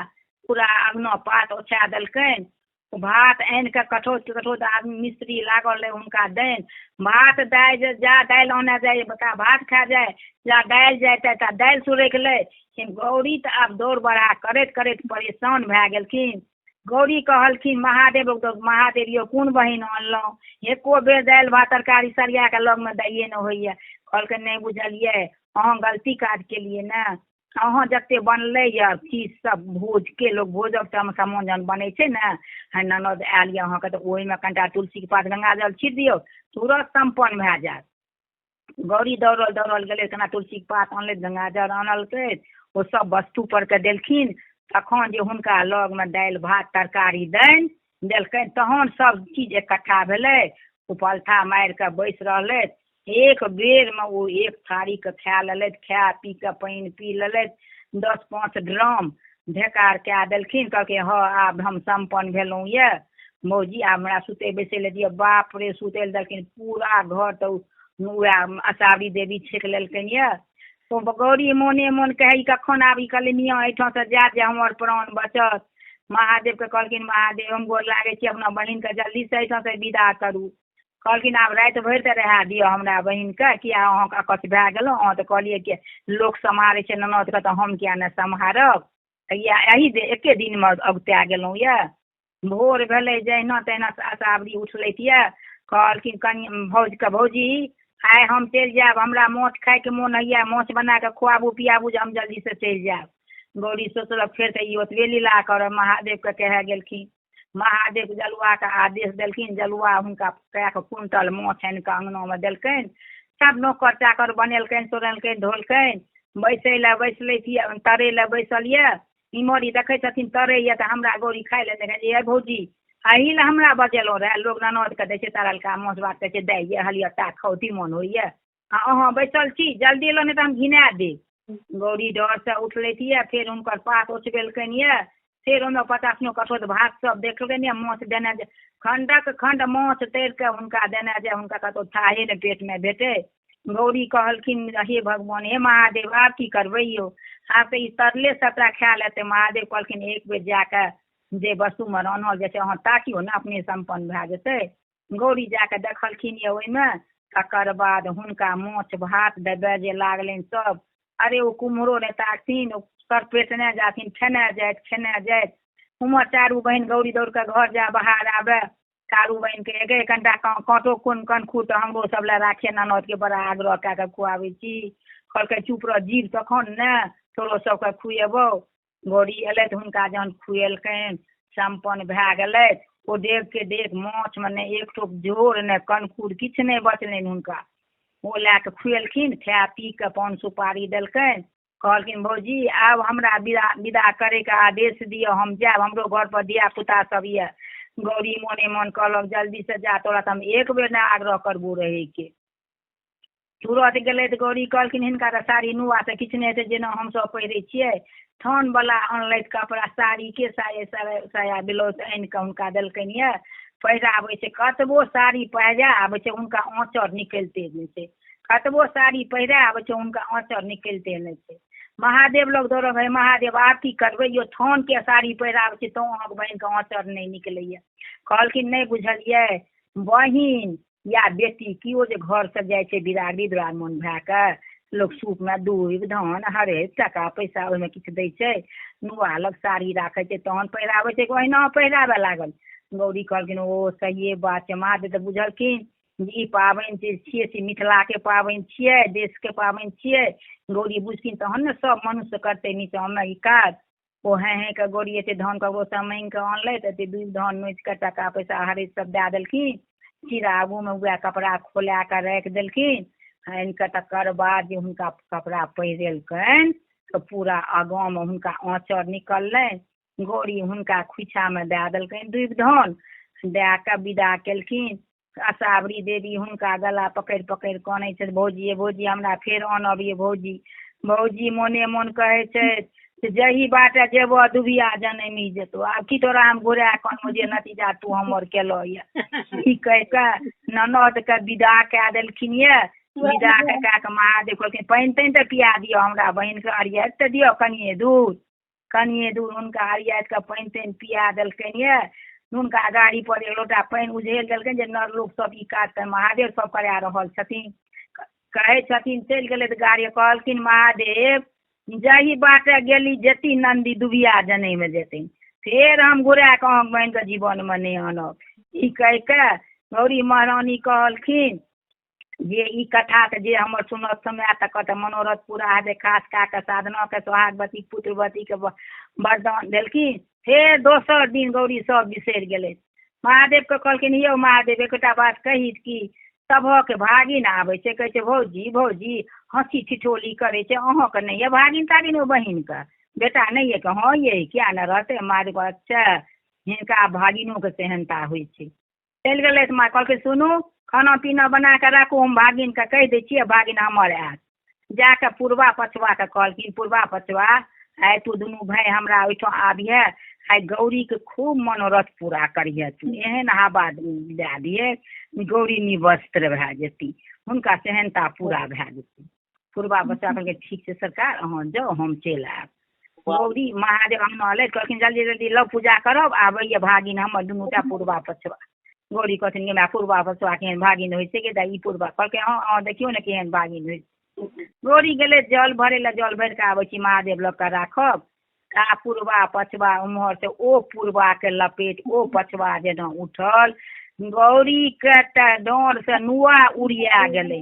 पूरा अङ्गना पात ओछा देलकनि। भात आनि कऽ कठौत कठौत आदमी मिस्त्री लागल रहै हुनका दैन, भात दालि जा दालि आनऽ जाइ ता भात खा जाय, जा दालि जाय ता दालि सुरकि लै। गौरी तऽ आब दौड़ बरहा करैत करैत परेशान भए गेलखिन। गौरी कहलखिन महादेव, महादेव यौ कोन बहिन अनलहुँ, एको बेर दालि भात तरकारी सरिया कऽ लगमे दैये नहि होइए। कहलकै नहि बुझलियै, अहाँ गलती काज केलियै ने, अहाँ जतेक बनलै यऽ चीज सब भोजके, लोक भोजक टाइममे सामान जहन बनै छै ने, हे ननद आयल यऽ अहाँके, तऽ ओहिमे कनिटा तुलसीके पात गङ्गाजल छीट दियौ, तुरत सम्पन्न भए जायत। गौरी दौड़ल दौड़ल गेलै, केना तुलसीके पात अनलै, गङ्गाजल आनलकै, ओ सब वस्तु पर के देलखिन। तखन जे हुनका लगमे दालि भात तरकारी दैन देलकनि, तहन सब चीज इकट्ठा भेलै। ओ पलथा मारि कऽ बैस रहलथि, एक बेरमे ओ एक थारीके खाए लेलथि, खाए पी कऽ पानि पी लेलथि, 10-5 ड्राम ढेकार कए देलखिन। कहलकै हँ आब हम सम्पन्न भेलहुँ यऽ मौजी, आब हमरा सुतै बैसै लए दिअ। बाप रे, सुतै लए देलखिन, पूरा घर तऽ वएह असावरी देवी छेक लेलकनि यऽ। तो गौरी मोने मोन कहै ई कखन आब ई कलमिया एहिठामसँ जायत जे हमर प्राण बचत। महादेवके कहलखिन महादेव हम गोर लागै छी, अपना बहिनके जल्दीसँ एहिठामसँ विदा करू। कहलखिन आब राति भरि तऽ रहए दिअ हमरा बहिनके, किया अहाँके अकछ भए गेलहुँ, अहाँ तऽ कहलियै कि लोक सम्हारै छै ननदके तऽ हम किया नहि सम्हारब, इएह एही एके दिनमे अगुता गेलहुँ यऽ। भोर भेलै जहिना तहिना असावरी उठलथि यऽ, कहलखिन कनि भौजके, भौजी आइ हम चलि जायब, हमरा माछ खाइके मोन होइए, माछ बना कऽ खुआबू पियाबू जे हम जल्दीसँ चलि जायब। गौरी सोचलक फेर तऽ ई ओतबे लीला करब। महादेवके कहए गेलखिन, महादेव जलुआके आदेश देलखिन, जलुआ हुनका कए क्विंटल माछ आनि कऽ अङ्गनामे देलकनि। सब नौकर चाकर बनेलकनि सोनेलकनि धोलकनि, बैसै लए बैसलथि यऽ, तरै लए बैसल यऽ। इम्हर ई देखै छथिन तरैया तऽ हमरा गौरी खाइ लए देखै छै, भौजी एही लए हमरा बजेलहुँ रहए, लोक ननदके दै छै तरलका माछ भात, कहै छै दै ये हलियत्ता खाउ तीमन होइए, आ अहाँ बैसल छी, जल्दी एलहुँ नहि तऽ हम घिना देब। गौरी डरसँ उठलथि यऽ, फेर हुनकर पात ओछबेलकनि यऽ, फेर ओहिमे 50 कठौत भात सब देखलकनि यऽ, माछ देने जे खण्डक खण्ड माछ तरि कऽ हुनका देने जे हुनका कतहु थाहे ने पेटमे भेटै। गौरी कहलखिन हे भगवान, हे महादेव आब की करबै यौ, आब तऽ ई तरले सबटा खाए लेतै। महादेव कहलखिन एक बेर जाकऽ जे वस्तुमे रान्हल जाइ छै अहाँ ताकियौ ने, अपने सम्पन्न भए जेतै। गौरी जाकऽ देखलखिन यऽ ओहिमे, तकर बाद हुनका माछ भात देबय जे लागलनि सब, अरे ओ कुम्हरो नहि ताकथिन, ओ सरपेटने जाथिन, खेने जाइत खेने जाइत। उम्हर चारू बहिन गौरी दौड़ कऽ घर जा बाहर आबे, चारू बहिनके एगे कनिटा काँटो कोन कनखुर तऽ हमरो सब लए राखे, ननदके बड़ा आग्रह कए कऽ खुआबै छी। कहलकै चुप रह जीव तखन ने तोरो सबके खुएबौ। गौरी एलथि, हुनका जहन खुएलकनि सम्पन्न भए गेलथि। ओ डेग के डेग माछमे नहि एक ठोप झोर नहि कनखुर किछु नहि बचलनि हुनका, ओ लए कऽ खुएलखिन, खाए पी कऽ पान सुपारी देलकनि। कहलखिन भौजी आब हमरा विदा करैके आदेश दिअ, हम जायब, हमरो घर पर धिया पुता सब यऽ। गौरी मोने मोन कहलक जल्दीसँ जा, तोरा तऽ हम एक बेर नहि आग्रह करबो रहैके। तुरत गेलै तऽ गौरी कहलखिन हिनका तऽ साड़ी नुआसँ किछु नहि हेतै, जेना हमसब पहिरै छियै। थानवला अनलथि कपड़ा, साड़ीके साया ब्लाउज आनि कऽ हुनका देलकनि यऽ, पहिराबै छै, कतबो साड़ी पहिरा आबै छै हुनका आँचर निकलिते नहि छै, कतबो साड़ी पहिरा आबै छै हुनका आँचर निकलिते नहि छै। महादेव लग दौड़ल, हे महादेव आब की करबै यौ, थानके साड़ी पहिराबै छै तोँ अहाँके बहिनके आँचर नहि निकलैए। कहलखिन नहि बुझलियै, बहिन या बेटी केओ जे घरसँ जाइ छै बिदागरी दुरागमन भए कऽ, लोक सूपमे दूभि धान हरैद टाका पैसा ओहिमे किछु दै छै, नुआ लग साड़ी राखै छै तहन पहिराबै छै, ओहिना पहिराबऽ लागल। गौरी कहलखिन ओ सहिए बात छै। महादेव तऽ बुझलखिन जे ई पाबनि जे छियै से मिथिलाके पाबनि छियै, देशके पाबनि छियै। गौरी बुझथिन तहन ने सब मनुष्य करतै नीचाँमे ई काज। ओ हेँ हेँ कऽ गौरी एते धान ककरोसँ माँगि कऽ अनलथि, एते दूभि धान नोचि कऽ टाका पैसा हरैद सब दए देलखिन, चीरा आगूमे वएह कपड़ा खोला कऽ राखि देलखिन आनि कऽ। तकर बाद जे हुनका कपड़ा पहिरेलकनि तऽ पूरा आगाँमे हुनका आँचर निकललनि। गौरी हुनका खोइछामे दए देलकनि दूभि धान, दए कऽ विदा केलखिन। असावरी देवी हुनका गला पकड़ि पकड़ि कनै छथि, भौजी ये भौजी हमरा फेर आनब ये भौजी। भौजी मोने मोन कहै छथि जही बाटे जेबऽ दुबिया जनमि जेतौ, आब की तोरा हम घुरा कऽ अनबौ जे नतीजा तू हमर केलह यऽ। ई कहि कऽ ननदके विदा कए देलखिन यऽ। विदा कए कऽ महादेव कहलखिन पानि तानि तऽ पिया दिअ हमरा बहिनके, अरियाइत तऽ दिअ कनिये दूर। कनिये दूर हुनका अरियाइत कऽ पानि तानि पिया देलकनि यऽ। हुनका गाड़ी पर एक लोटा पानि उझेल देलकनि जे नर लोक सब ई काज तऽ महादेव सब करा रहल छथिन। कहै छथिन चलि गेलै तऽ गाड़ी, कहलखिन महादेव जही बाटे गेली जेती नन्दी दुबिया जनैमे जेथिन। फेर हम घुरा कऽ अहाँके बहिनके जीवनमे नहि आनब। ई कहि कऽ गौरी महारानी कहलखिन जे ई कथाके जे हमर सुनत समय तकर तऽ मनोरथ पूरा हेतै। खास कए कऽ साधनाके सोहागवती पुत्रवतीके वरदान देलखिन। फेर दोसर दिन गौरी सब बिसरि गेलै। महादेवके कहलखिन यौ महादेव, एकटा बात कही कि सभक भागिन आबै छै, कहै छै भौजी भौजी, हँसी ठिठोली करै छै, अहाँके नहि यऽ भागिन तागिन? ओ बहिनके बेटा नहि यऽ? हँ यै, किया ने रहतै। महादेव अच्छा, हिनका भागिनोके सेहनता होइ छै। चलि गेलै तऽ माँ कहलकै सुनू, खाना पीना बना कऽ राखू, हम भागिनके कहि दै छियै, भागिन हमर आयत। जा कऽ पुरबा पछबाके कहलखिन, पुरबा पछबा, आइ तू दुनू भाय हमरा ओहिठाम आबिहे, आइ गौरीके खूब मनोरथ पूरा करिहे तू, एहन हवा दए दिहे गौरी निवस्त्र भए जेती, हुनका सेहनता पूरा भए जेतै। पुरबा बच्चा कहलकै ठीक छै सरकार, अहाँ जाउ, हम चलि आयब। गौरी महादेव अङ्गना एलै, कहलखिन जल्दी जल्दी लऽ पूजा करब, आबैए भागिन हमर दुनूटा पुरबा पछबा। गौरी कहथिन गे माय, पुरबा पछबा केहन भागिन होइ छै गे दाइ? ई पुरबा कहलकै हँ हँ, देखियौ ने केहन भागिन होइ छै। गौरी गेलै जल भरै लए, जल भरि कऽ आबै छी, महादेव लऽ कऽ राखब। आ पुरबा पछबा उम्हर से ओ पुरबाके लपेट ओ पछबा जेना उठल, गौरीके तऽ डाँरसँ नुआ उड़िया गेलै,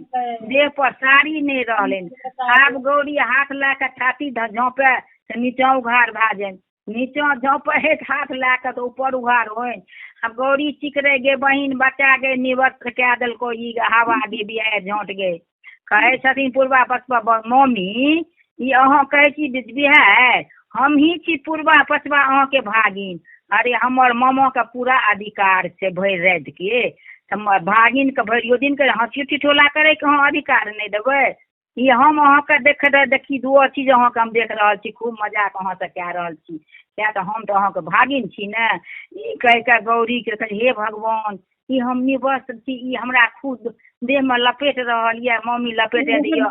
देह पर साड़ी नहि रहलनि। आब गौरी हाथ लए कऽ छाती झाँपे तऽ नीचाँ उघार भए जानि, नीचाँ झँपै हाथ लए कऽ तऽ ऊपर उघार होइन। आब गौरी चिकरै, गे बहिन बचा गे, निवस्त्र कए देलकौ ई हवा गे, बिहाड़ि झाँट गे। कहै छथिन पुरबा पछबा, मम्मी ई अहाँ कहै छी बिहाड़ि, हमही छी पुरबा पछबा अहाँके भागिन। अरे हमर मामाके पूरा अधिकार छै भरि रातिके, तऽ भागिनके भरियो दिनके हँसी ठिठोला करैके अहाँ अधिकार नहि देबै? ई हम अहाँके देख देखी दू चीज अहाँके हम देख रहल छी, खूब मजाक अहाँसँ कए रहल छी, किएक तऽ हम तऽ अहाँके भागिन छी ने। ई कहि कऽ गौरीके कहै, हे भगवान, ई हम निवस्त्र छी, ई हमरा खुद देहमे लपेट रहल यऽ, मम्मी लपेटे दिअ,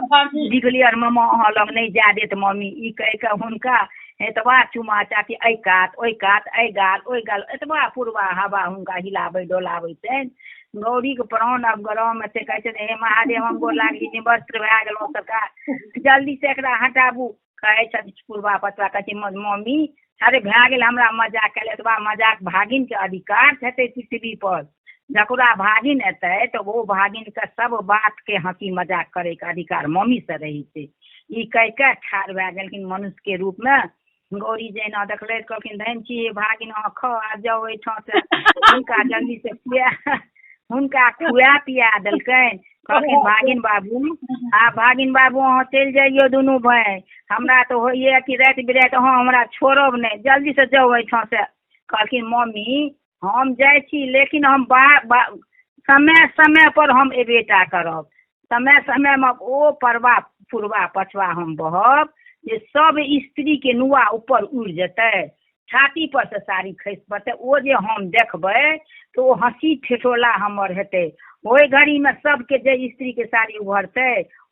डिक्लेयर मामा अहाँ लग नहि जाय देत मम्मी। ई कहि कऽ हुनका एतबा चुमा चाटी, एहि कात ओहि कात, एहि गाल ओहि गाल, एतबा पुरबा हवा हुनका हिलाबै डोलाबै छनि। गौरीके प्राण आब गरममे छै। कहै छै हे महादेव, हम गोर लागली, निवस्त्र भए गेलहुँ सरकार, जल्दीसँ एकरा हटाबू। कहै छथि पुरबा पछबा, कहै छै मम्मी अरे भए गेल हमरा मजाक कयल, एतबा मजाक भागिनके अधिकार हेतै पृथ्वीपर, जकरा भागिन एतै तऽ ओ भागिनके सब बातके हँसी मजाक करैके अधिकार मम्मीसँ रहै छै। ई कहि कऽ ठाढ़ भए गेलखिन मनुष्यके रूपमे। गौरी जहिना देखलथि कहलखिन धन छी हे भागिन, अहाँ खाउ आ जाउ एहिठामसँ। हुनका जल्दीसँ खुआ, हुनका खुआ पिया देलकनि। कहलखिन भागिन बाबू, आ भागिन बाबू अहाँ चलि जइयौ दुनू भाय, हमरा तऽ होइए कि राति बिराति अहाँ हमरा छोड़ब नहि, जल्दीसँ जाउ एहिठामसँ। कहलखिन मम्मी हम जाइ छी, लेकिन हम बा बा समय समय पर हम एबेटा करब, समय समयमे ओ परबा पुरबा पछबा हम बहब जे सब स्त्रीके नुआ ऊपर उड़ि जेतै, छाती पर से साड़ी खसि पड़तै, ओ जे हम देखबै तऽ ओ हँसी ठिठोला हमर हेतै। ओहि घड़ीमे सबके जे स्त्रीके साड़ी उघरतै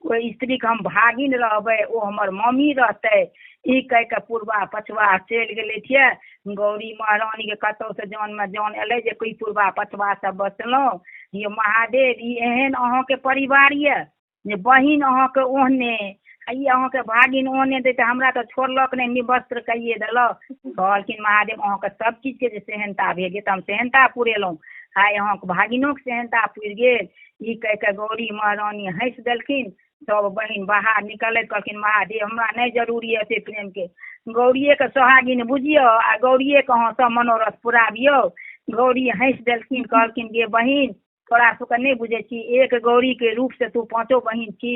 ओहि स्त्रीके हम भागिन रहबै, ओ हमर मम्मी रहतै। ई कहि कऽ पुरबा पछबा चलि गेलथि। गौरी महारानीके कतहुसँ जानमे जान एलै जे कोइ पुरबा पछबासँ बचलहुँ। यौ महादेव, ई एहन अहाँके परिवार यऽ जे बहिन अहाँके ओहने आ ई अहाँके भागिन ओहने दै, तऽ हमरा तऽ छोड़लक नहि, निवस्त्र कैये देलक। कहलखिन महादेव अहाँके सब चीजके जे सेहनता भेल तऽ हम सेहनता पुरेलहुँ, आइ अहाँके भागिनोके सेहनता पुरि गेल। ई कहि कऽ गौरी महारानी हँसि देलखिन। सब बहिन बाहर निकलैत कहलखिन महादेव हमरा नहि जरूरी अछि प्रेमके, गौरिएके सोहागिन बुझियौ आ गौरिएके अहाँ सब मनोरथ पुराबियौ। गौरी हँसि देलखिन, कहलखिन गे बहिन तोरा सबके नहि बुझै छी, एक गौरीके रूपसँ तू पाँचो बहिन छी,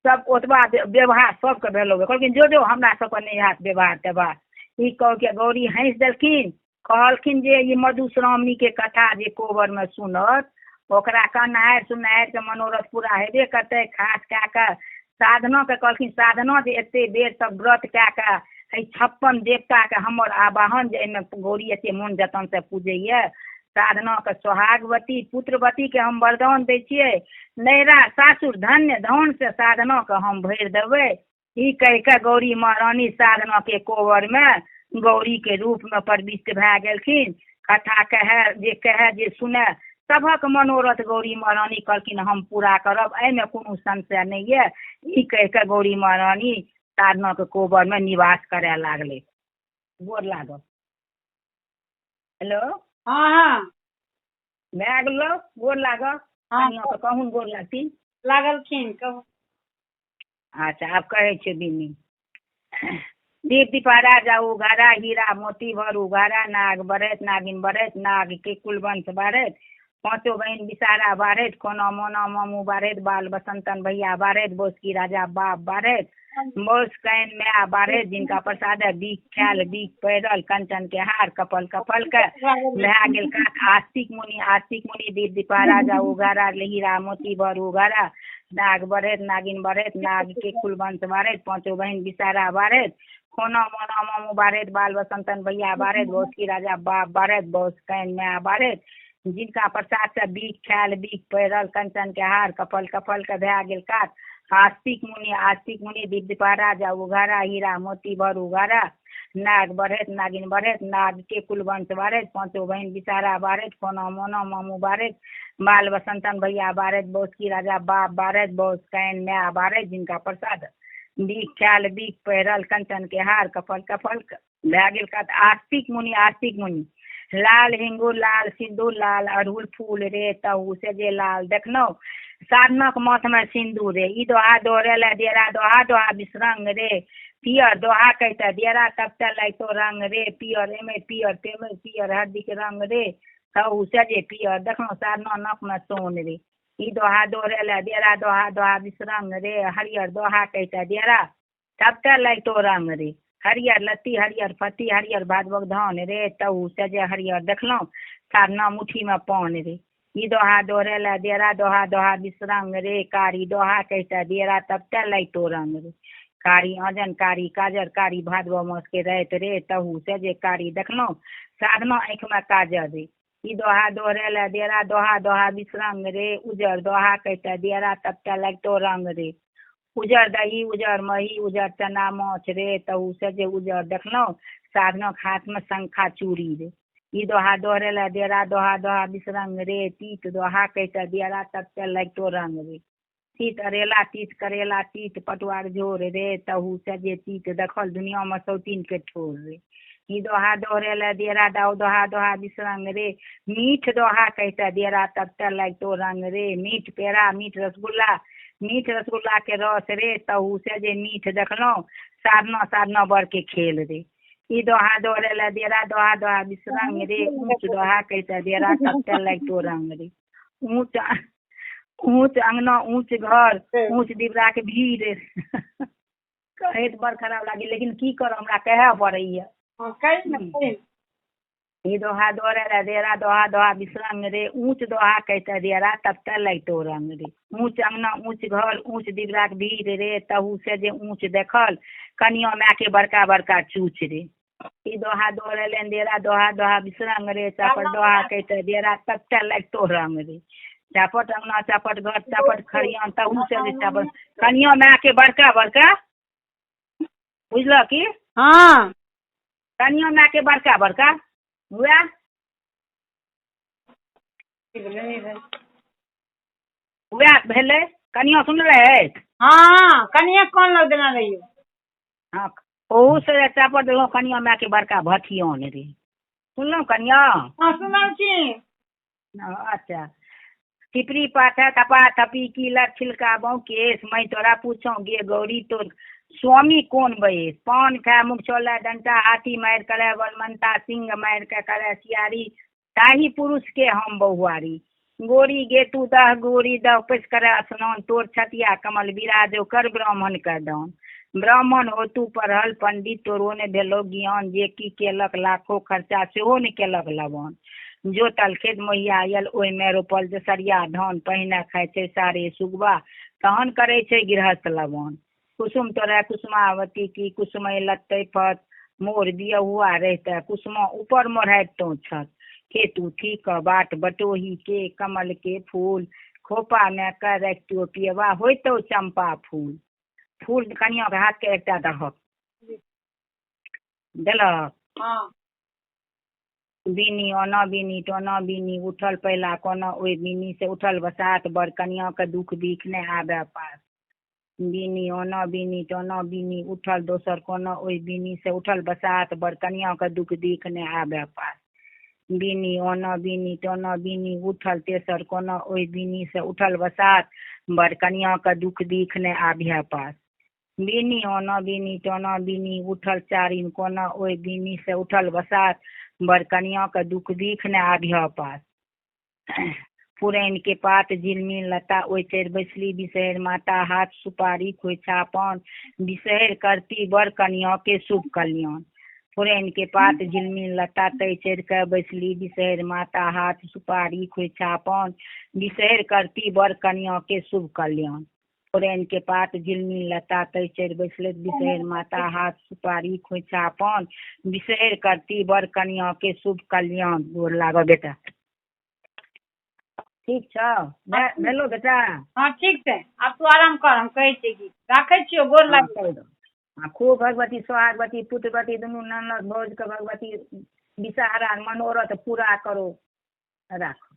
सब ओतबा व्यवहार सबके भेलौ। कहलखिन जो जो, हमरा सबके नहि हैत व्यवहार त्यवहार। ई कहिके गौरी हँसि देलखिन। कहलखिन जे ई मधुश्रावणीके कथा जे कोबरमे सुनत ओकरा कन्हारि सुनारि के मनोरथ पूरा हेबे करतै। खास कए कऽ साधनाके कहलखिन, साधना जे एते बेर सब व्रत कए कऽ एहि 56 देवताके हमर आवाहन जे एहिमे गौरी एते मोन जतनसँ पूजैए, साधनाके सोहागवती पुत्रवतीके हम वरदान दै छियै, नैहरा सासुर धन्य धनसँ साधनाके हम भरि देबै। ई कहि कऽ गौरी महारानी साधनाके कोबरमे गौरीके रूपमे प्रविष्ट भए गेलखिन। कथा कहए जे कहए जे सुनए सभक मनोरथ गौरी महारानी कहलखिन हम पूरा करब, एहिमे कोनो संशय नहि यऽ। ई कहि कऽ गौरी महारानी साधनाके कोबरमे निवास करए लागलै। गोर लागब। हेलो। हँ हँ। भए गेलौ, गोर लागऽ। हँ। कनियाँके कहून गोर लगथिन। लागलखिन, कहू। अच्छा, आब कहै छियौ बिन्नी। दीप दीपारा जाउ घारा हीरा मोती भरू घारा, नाग बढ़ैत नागिन बढ़ैत, नाग के कुलवंश बढ़ैत, पाँचो बहिन विसारा बढ़ैत, कोना मोना मामू बढ़ैत, बाल बसंतन भैया बढ़ैत, बौसकी राजा बाप बढ़ैत, बौस can my बढ़ैत, जिनका प्रसादे बीख खायल बीख पहिरल, कंचन के हार कपल कपल के भए गेल कात। आस्तिक मुनि आस्तिक मुनि दीप दीपारा जाउ घारा हीरा मोती भरू घारा, नाग बढ़ैत नागिन बढ़ैत, नाग के कुलवंश बढ़ैत, पाँचो बहिन विसारा बढ़ैत, खोना मोना मामू बढ़ैत, बाल बसंतन भैया बढ़ैत, बौसकी राजा बाप बढ़ैत, बौस can my बढ़ैत, जिनका प्रसाद से बीख खायल बीख पहिरल, कंचन के हार कपल कपल के भए गेल कात। आस्तिक मुनि आस्तिक मुनि दीप दीपारा जाउ घारा हीरा मोती भरू घारा, नाग बढ़ैत नागिन बढ़ैत, नाग के कुलवंश बढ़ैत, पाँचो बहिन विसारा बढ़ैत, कोना मोना मामू बढ़ैत, बाल बसंतन भैया बढ़ैत, बौसकी राजा बाप बढ़ैत, बौस can my बढ़ैत, जिनका प्रसाद बीख खायल बीख पहिरल, कंचन के हार कपल कपल भए गेल कात। आस्तिक मुनि आस्तिक मुनि लाल हिंगुर लाल सिन्दूर लाल अड़हुल फूल रे, तहु से जे लाल देखलहुँ साधनक माथमे सिन्दूर रे, ई दोहा दोहरेले डेरा दोहा दोहा विसरंग रे, पियर दोहा कहिते डेरा तब ते लाइतो रंग रे, पियर एमे पियर तेमे पियर हरदीक रंग रे, तहु से जे पियर देखलहुँ साधना नाकमे सोन रे, ई दोहा दोहरेले डेरा दोहा दोहा विसरंग रे, हरियर दोहा कहिते डेरा तब ते लाइतो रंग रे, हरियर लत्ती हरियर फत्ती हरियर भादवक धान रे, तहु से जे हरियर देखलहुँ साधना मुट्ठीमे पान रे, ई दोहा दोहरेले डेरा दोहा दोहा विसरंग रे, कारी दोहा कहिते डेरा तब ते लाइतो रंग रे, कारी आँजन कारी काजर कारी भादव मास के राति रे, तहु से जे कारी देखलहुँ साधना आँखिमे काजर रे, ई दोहा दोहरेले डेरा दोहा दोहा विसरंग रे, उजर दोहा कहिते डेरा तब ते लाइतो रंग रे, उजर दही उजर मही उजर चना माछ रे, तहु से जे उजर देखलहुँ साधनक हाथमे शंखा चूड़ी रे, ई दोहा दोहरेले डेरा दोहा दोहा विसरंग रे, तीत दोहा कहिते डेरा तब ते लाइतो रंग रे, तीत अरेला तीत करेला तीत पटुआर झोर रे, तहु से जे तीत देखल दुनियामे सौतीन के ठोर रे, ई दोहा दोहरेले डेरा दाऊ दोहा दोहा विसरंग रे, मीठ दोहा कहिते डेरा तब ते लाइतो रंग रे, मीठ पेड़ा मीठ रसगुल्ला मीठ रसगुल्ला के रस रे, तहु से जे मीठ देखलहुँ साधना साधना बर के खेल रे, ई दोहा दोहरेले डेरा दोहा दोहा विसरंग रे, ऊँच दोहा कहिते डेरा तब ते लाइतो रंग रे, ऊँच ऊँच अंगना ऊँच घर ऊँच दिवराके भीड़। कहैत बड़ खराब लागै लेकिन की करब, हमरा कहए पड़ैया। हँ, कही ने कही। ई दोहा दोहरेले डेरा दोहा दोहा विसरंग रे, ऊँच दोहा कहिते डेरा तब ते लाइतो रंग रे, ऊँच अंगना ऊँच घर ऊँच दिवराके भीड़ रे, तहु से जे ऊँच देखल कनिया मायके बड़का बड़का चूच रे, ई दोहा दोहरेले डेरा दोहा दोहा विसरंग रे, चापट दोहा कहिते डेरा तब ते लाइतो रंग रे, चापट अंगना चापट घर चापट खरियान तहु से जे चापट कनिया मायके बड़का बड़का, बुझलह की? हँ। कनिया मायके बड़का बड़का वएह वएह भेलै। कनिया सुनलै? हँ, कनिया कोन लग देने रहियौ? हँ, ओहू से चापट देलहुँ कनिया मायके बड़का भथियान रे। सुनलहुँ कनिया? हँ, सुनल छी। अच्छा। चिपरी पाथे थपा थपी की लट छिलका बौ केश, मैं तोरा पूछौ गे गौरी तोर स्वामी कोन बयस, पान खाए मुख छोले डंटा, हाथी मारि करे बलमंता, सिंह मारि के करे सियारी, ताही पुरुष के हम बहुआरी, गोरी गे तू दह गोरी दह पैस करे स्नान, तोर छतिया कमल बिराजो कर ब्राह्मण के दान, ब्राह्मण हो तू पढ़ल पंडित तोरो ने भेलो ज्ञान, जे की केलक लाखो खर्चा सेहो ने केलक लवान, जोतल खेत मोहिया आयल ओहिमे रोपल जसरिया धान, पहिने खाइ छै सारे सुगबा तहन करै छै गृहस्थ लवान, कुसुम तोरे कुसुमावती की कुसुमय लत्तै फत, मोर बियहुआ रहिते कुसुमा ऊपर मोढ़ाइत तो छत, खेतु ठीक बाट बटोही के कमल के फूल, खोपा मे के रखितो पियबा होइतो चंपा फूल, फूल कनिया के हाथ के एकटा दहक देलक। हँ। बिनी ओना बिनी टोना बिनी उठल पहिला कोना ओहि बिनी से उठल बसात, बड़ कनिया के दुख बिख नहि आबे पास, बिनी ओना बिनी टोना बिनी उठल दोसर कोना ओहि बिनी से उठल बसात, बड़ कनिया के दुख बिख नहि आबे पास, बिनी ओना बिनी टोना बिनी उठल तेसर कोना, ओहि बिनी से उठल बसात, बर कनियाँ के दुख दीख नहि आबिहे पास। बिनी ओना बिनी टोना बिनी उठल चारिम कोना, ओहि बिनी से उठल बसात, बर कनियाँ के दुख दीख नहि आबिहे पास। पुरैन के पात झिलमिल लता, ओहि चढ़ि बैसली बिसहरि माता, हाथ सुपारी खोइछा पान, बिसहरि करती बर कनियाँ के शुभ कल्याण। पुरैन के पात झिलमिल लता, तै चढ़ि कऽ बैसली बिसहरि माता, हाथ सुपारी खोइछा पान, बिसहरि करती बर कनियाँ के शुभ कल्याण। पुरैन के पात झिलमिल लता, तै चढ़ि बैसलथि बिसहरि माता, हाथ सुपारी खोइछा पान, बिसहरि करती बर कनियाँ के शुभ कल्याण। गोर लागऽ बेटा। ठीक छौ? भेलो बेटा? हँ ठीक छै, आब तू आराम कर, हम कहै छियै गीत। राखै छियौ, गोर लागै। आ खूब भगवती सोहागवती पुत्रवती दुनू ननद भौजके भगवती विषहारा मनोरथ पूरा करो। राख।